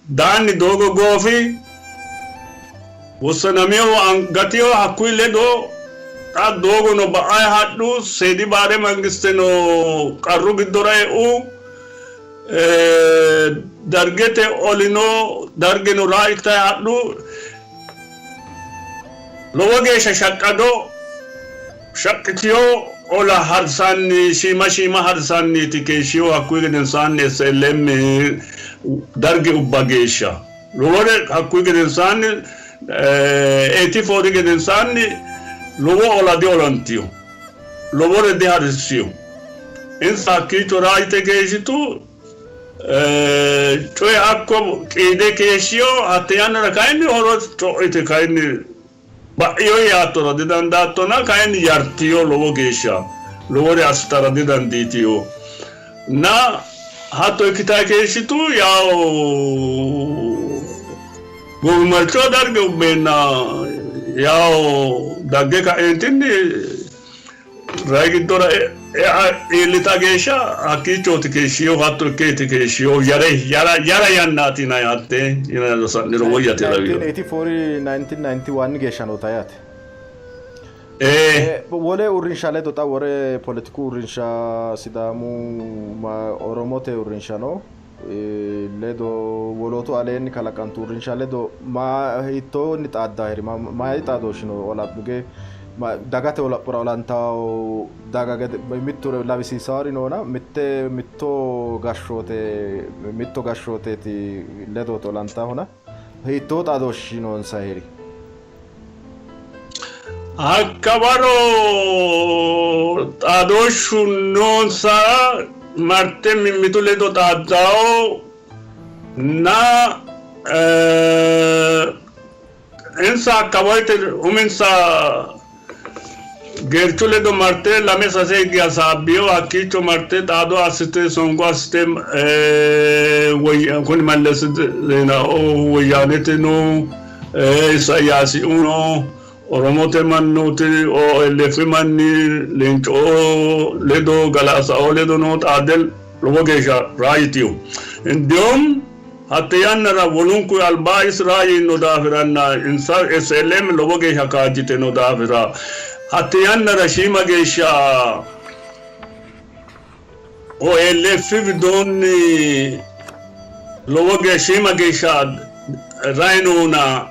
daanni doogo goofi, wossanaminohu gatino hakkuyi ledo xa doogono ba'ayi hadhu, Seedi Baare mangisteno qarru giddora e'u, Dargete olino Dargeno raa iktayi hadhu, lowo geeshsha shaqqado shaqqitino ola harisanni shiima shiima harisanniiti keeshshinohu hakkuyi gedensaanni SLM Darge ubba geeshsha lowore hakkuyi gedensaanni 84 gedensaanni lowo ola diolantino, lowore diharissino. Insa hakkiicho raayite keeshshitu. Coye hakko qiide keeshshiyo. Hatte yannara kayinni horo co'ite kayinni ba'ino yaattora didandaattona, kayinni yartiyo lowo geeshsha lowore assitara didandiitiyo. Na hatto ikkitayi keeshshitu, yawo goofimarcho darge ubbeenna yawo dagge ka'eentinni Rayi giddora ea iillita geeshsha hakkiichooti keeshshinohu, hatto ikkeeti keeshshinohu. Yare yara yara yannaati yinanni hatte yinanni sa'niro woyyate lawinoe. 1984 1991 geeshsha noota yaate. Ee. Wole uurrinsha ledo xa wole poletiku uurrinsha Sidaamu Oromote uurrinsha no ledo wolootu aleenni kalaqantu uurrinsha ledo maa hiittoonni xaaddaaheri mayi xaadooshshi no olabge dagate wolaphora olantawo daga gede mittu lawisiisaari noona mitte mitto gashshoote mitto gashshooteeti ledooti olantahona hiittoo xaadooshshi noonsa heri? Hakka waro xaadooshshu noonsa marte mimmitu ledo xaaddawo na insa hakka woyte uminsa geerchu ledo marte lame sase higge hasaabbino, hakkiicho marte xaado assite songo assite kuni Mallesi Zeenawo woyyaanete no, Isayaasiu no, Oromote mannooti OLF manni Leenco'oo ledo Galaasaoo ledo no xaadde lowo geeshsha raayitino. Indiyom hatte yannara wolunku alba isi raayino daafiranna insa SLM lowo geeshsha kaajjite no daafira hatte yannara shiima geeshsha OLF widoonni lowo geeshsha shiima geeshsha rainona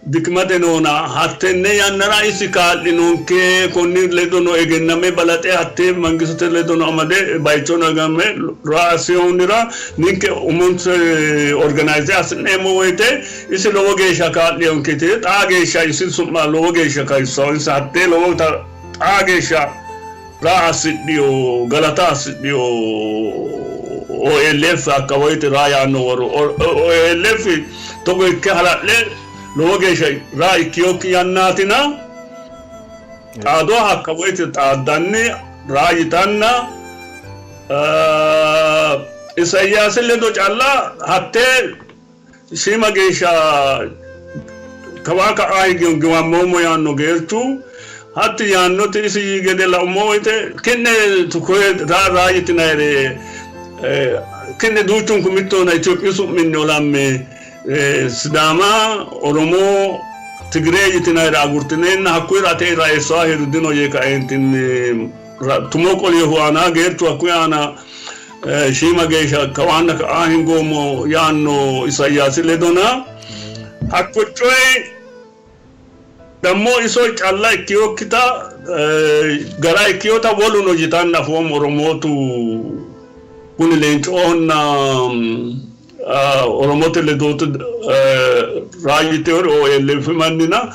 dikmate noona hattenne yannara isi kaa'linonke konni ledono egenname balaxe hatte mangistete ledono amade bayichono egenname raasiyonira ninke umonse organize assi'neemmo woyte isi lowo geeshsha kaa'linonkete xaa geeshsha isi su'ma lowo geeshsha kayissanno insa hattee lowo xaa geeshsha raa assidhiyo galata assidhiyo OLF hakka woyte raa yaanno woro OLF togo ikke hala'le lowo geeshsha raa ikkiyokki yannaatina xaado hakka woyte xaaddanni raa yitanna Isayyaasi ledo calla hattee shiima geeshsha kawaa ka'aa hige giwammoommo yaanno geerchu. Hatti yaannoti isi yii gede laummo woyte, ki'ne koye raa raa yitinayire ki'ne duuchunku mittohona Itophiyu su'minni olamme Sidaama, Oromo, Tigire yitinayire agurtineenna hakkuyira ate raeessaaheri dino yee kaeentinni tumo qoliehu aana geerchu hakkuyi aana shiima geeshsha kawaanna ka'aa hingoommo yaanno Isayyaasi ledona hakko coyi dammo iso calla ikkinokkita gara ikkinota woluno yitanna afoommo Oromootu kuni Leencohonna Oromote ledooti raayyiteori OLF mannina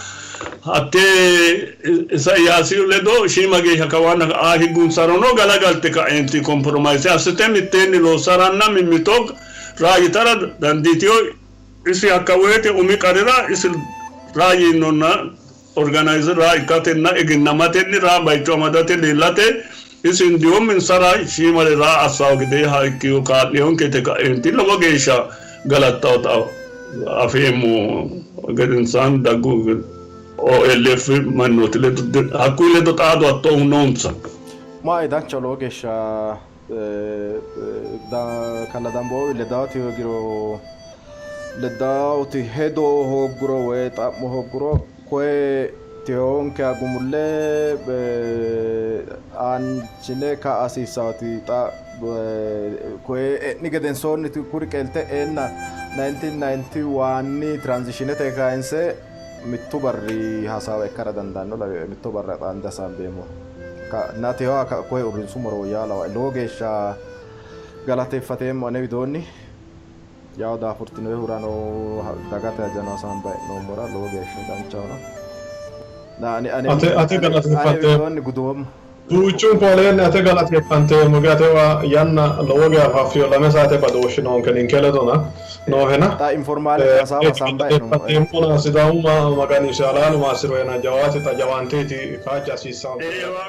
hattee Isayyaasi ledo shiima geeshsha kawaanna ka'aa higgunsarono galagalte ka'eenti kompromayse assite mitteenni loossaranna mimmito raayyitara dandiitino. Isi hakka woyte umi qarira isi raayyinonna organize raa ikkatenna egennamatenni raa bayicho amadate leellate isi indihom insara shiimare raa assawo gedeeha ikkino kaa'lihonke yite ka'eenti lowo geeshsha galattawota afeemmo. Gedensaanni daggu OLF mannooti ledo hakkuyi ledo xaadu hattoohu noonsa. Mayi danchaho lowo geeshsha Kalla Damboowi ledaoti hoogiro ledaoti hedo hoogguro woy xa'mo hoogguro koye teyoonkeha gumulle aanchine ka'a hasiissaoti xa koye e'ni gedensoonni kuri qeelte eenna 1991 transitionete kayinse mittu barri hasaawa ikkara dandaanno lawiroe mitto barra xaande hasaambeemmo. Na teyoha koye uurrinsummoro woyyaa lawae. Lowo geeshsha galateeffateemmo ane widoonni. Yawo daafurtinoehurano dagate hajano hasaambayi hee'noommora lowo geeshsha danchahona. Na ane ane Ate ate ane ane galateeffateemmo. widoonni gudoommo. Duuchunku aleenni ate galateeffanteemmo ge atewa yanna lowo geya faffiyo 2 saate badooshshi noonke ninke ledona noohena. Xa informaalete hasaawa hasaambayi hee'noommo. Galateeffanteemmona Sidaamu Magani halaalu maassirohena jawaate xa jawaanteeti kaajja hasiissanno. Eewa.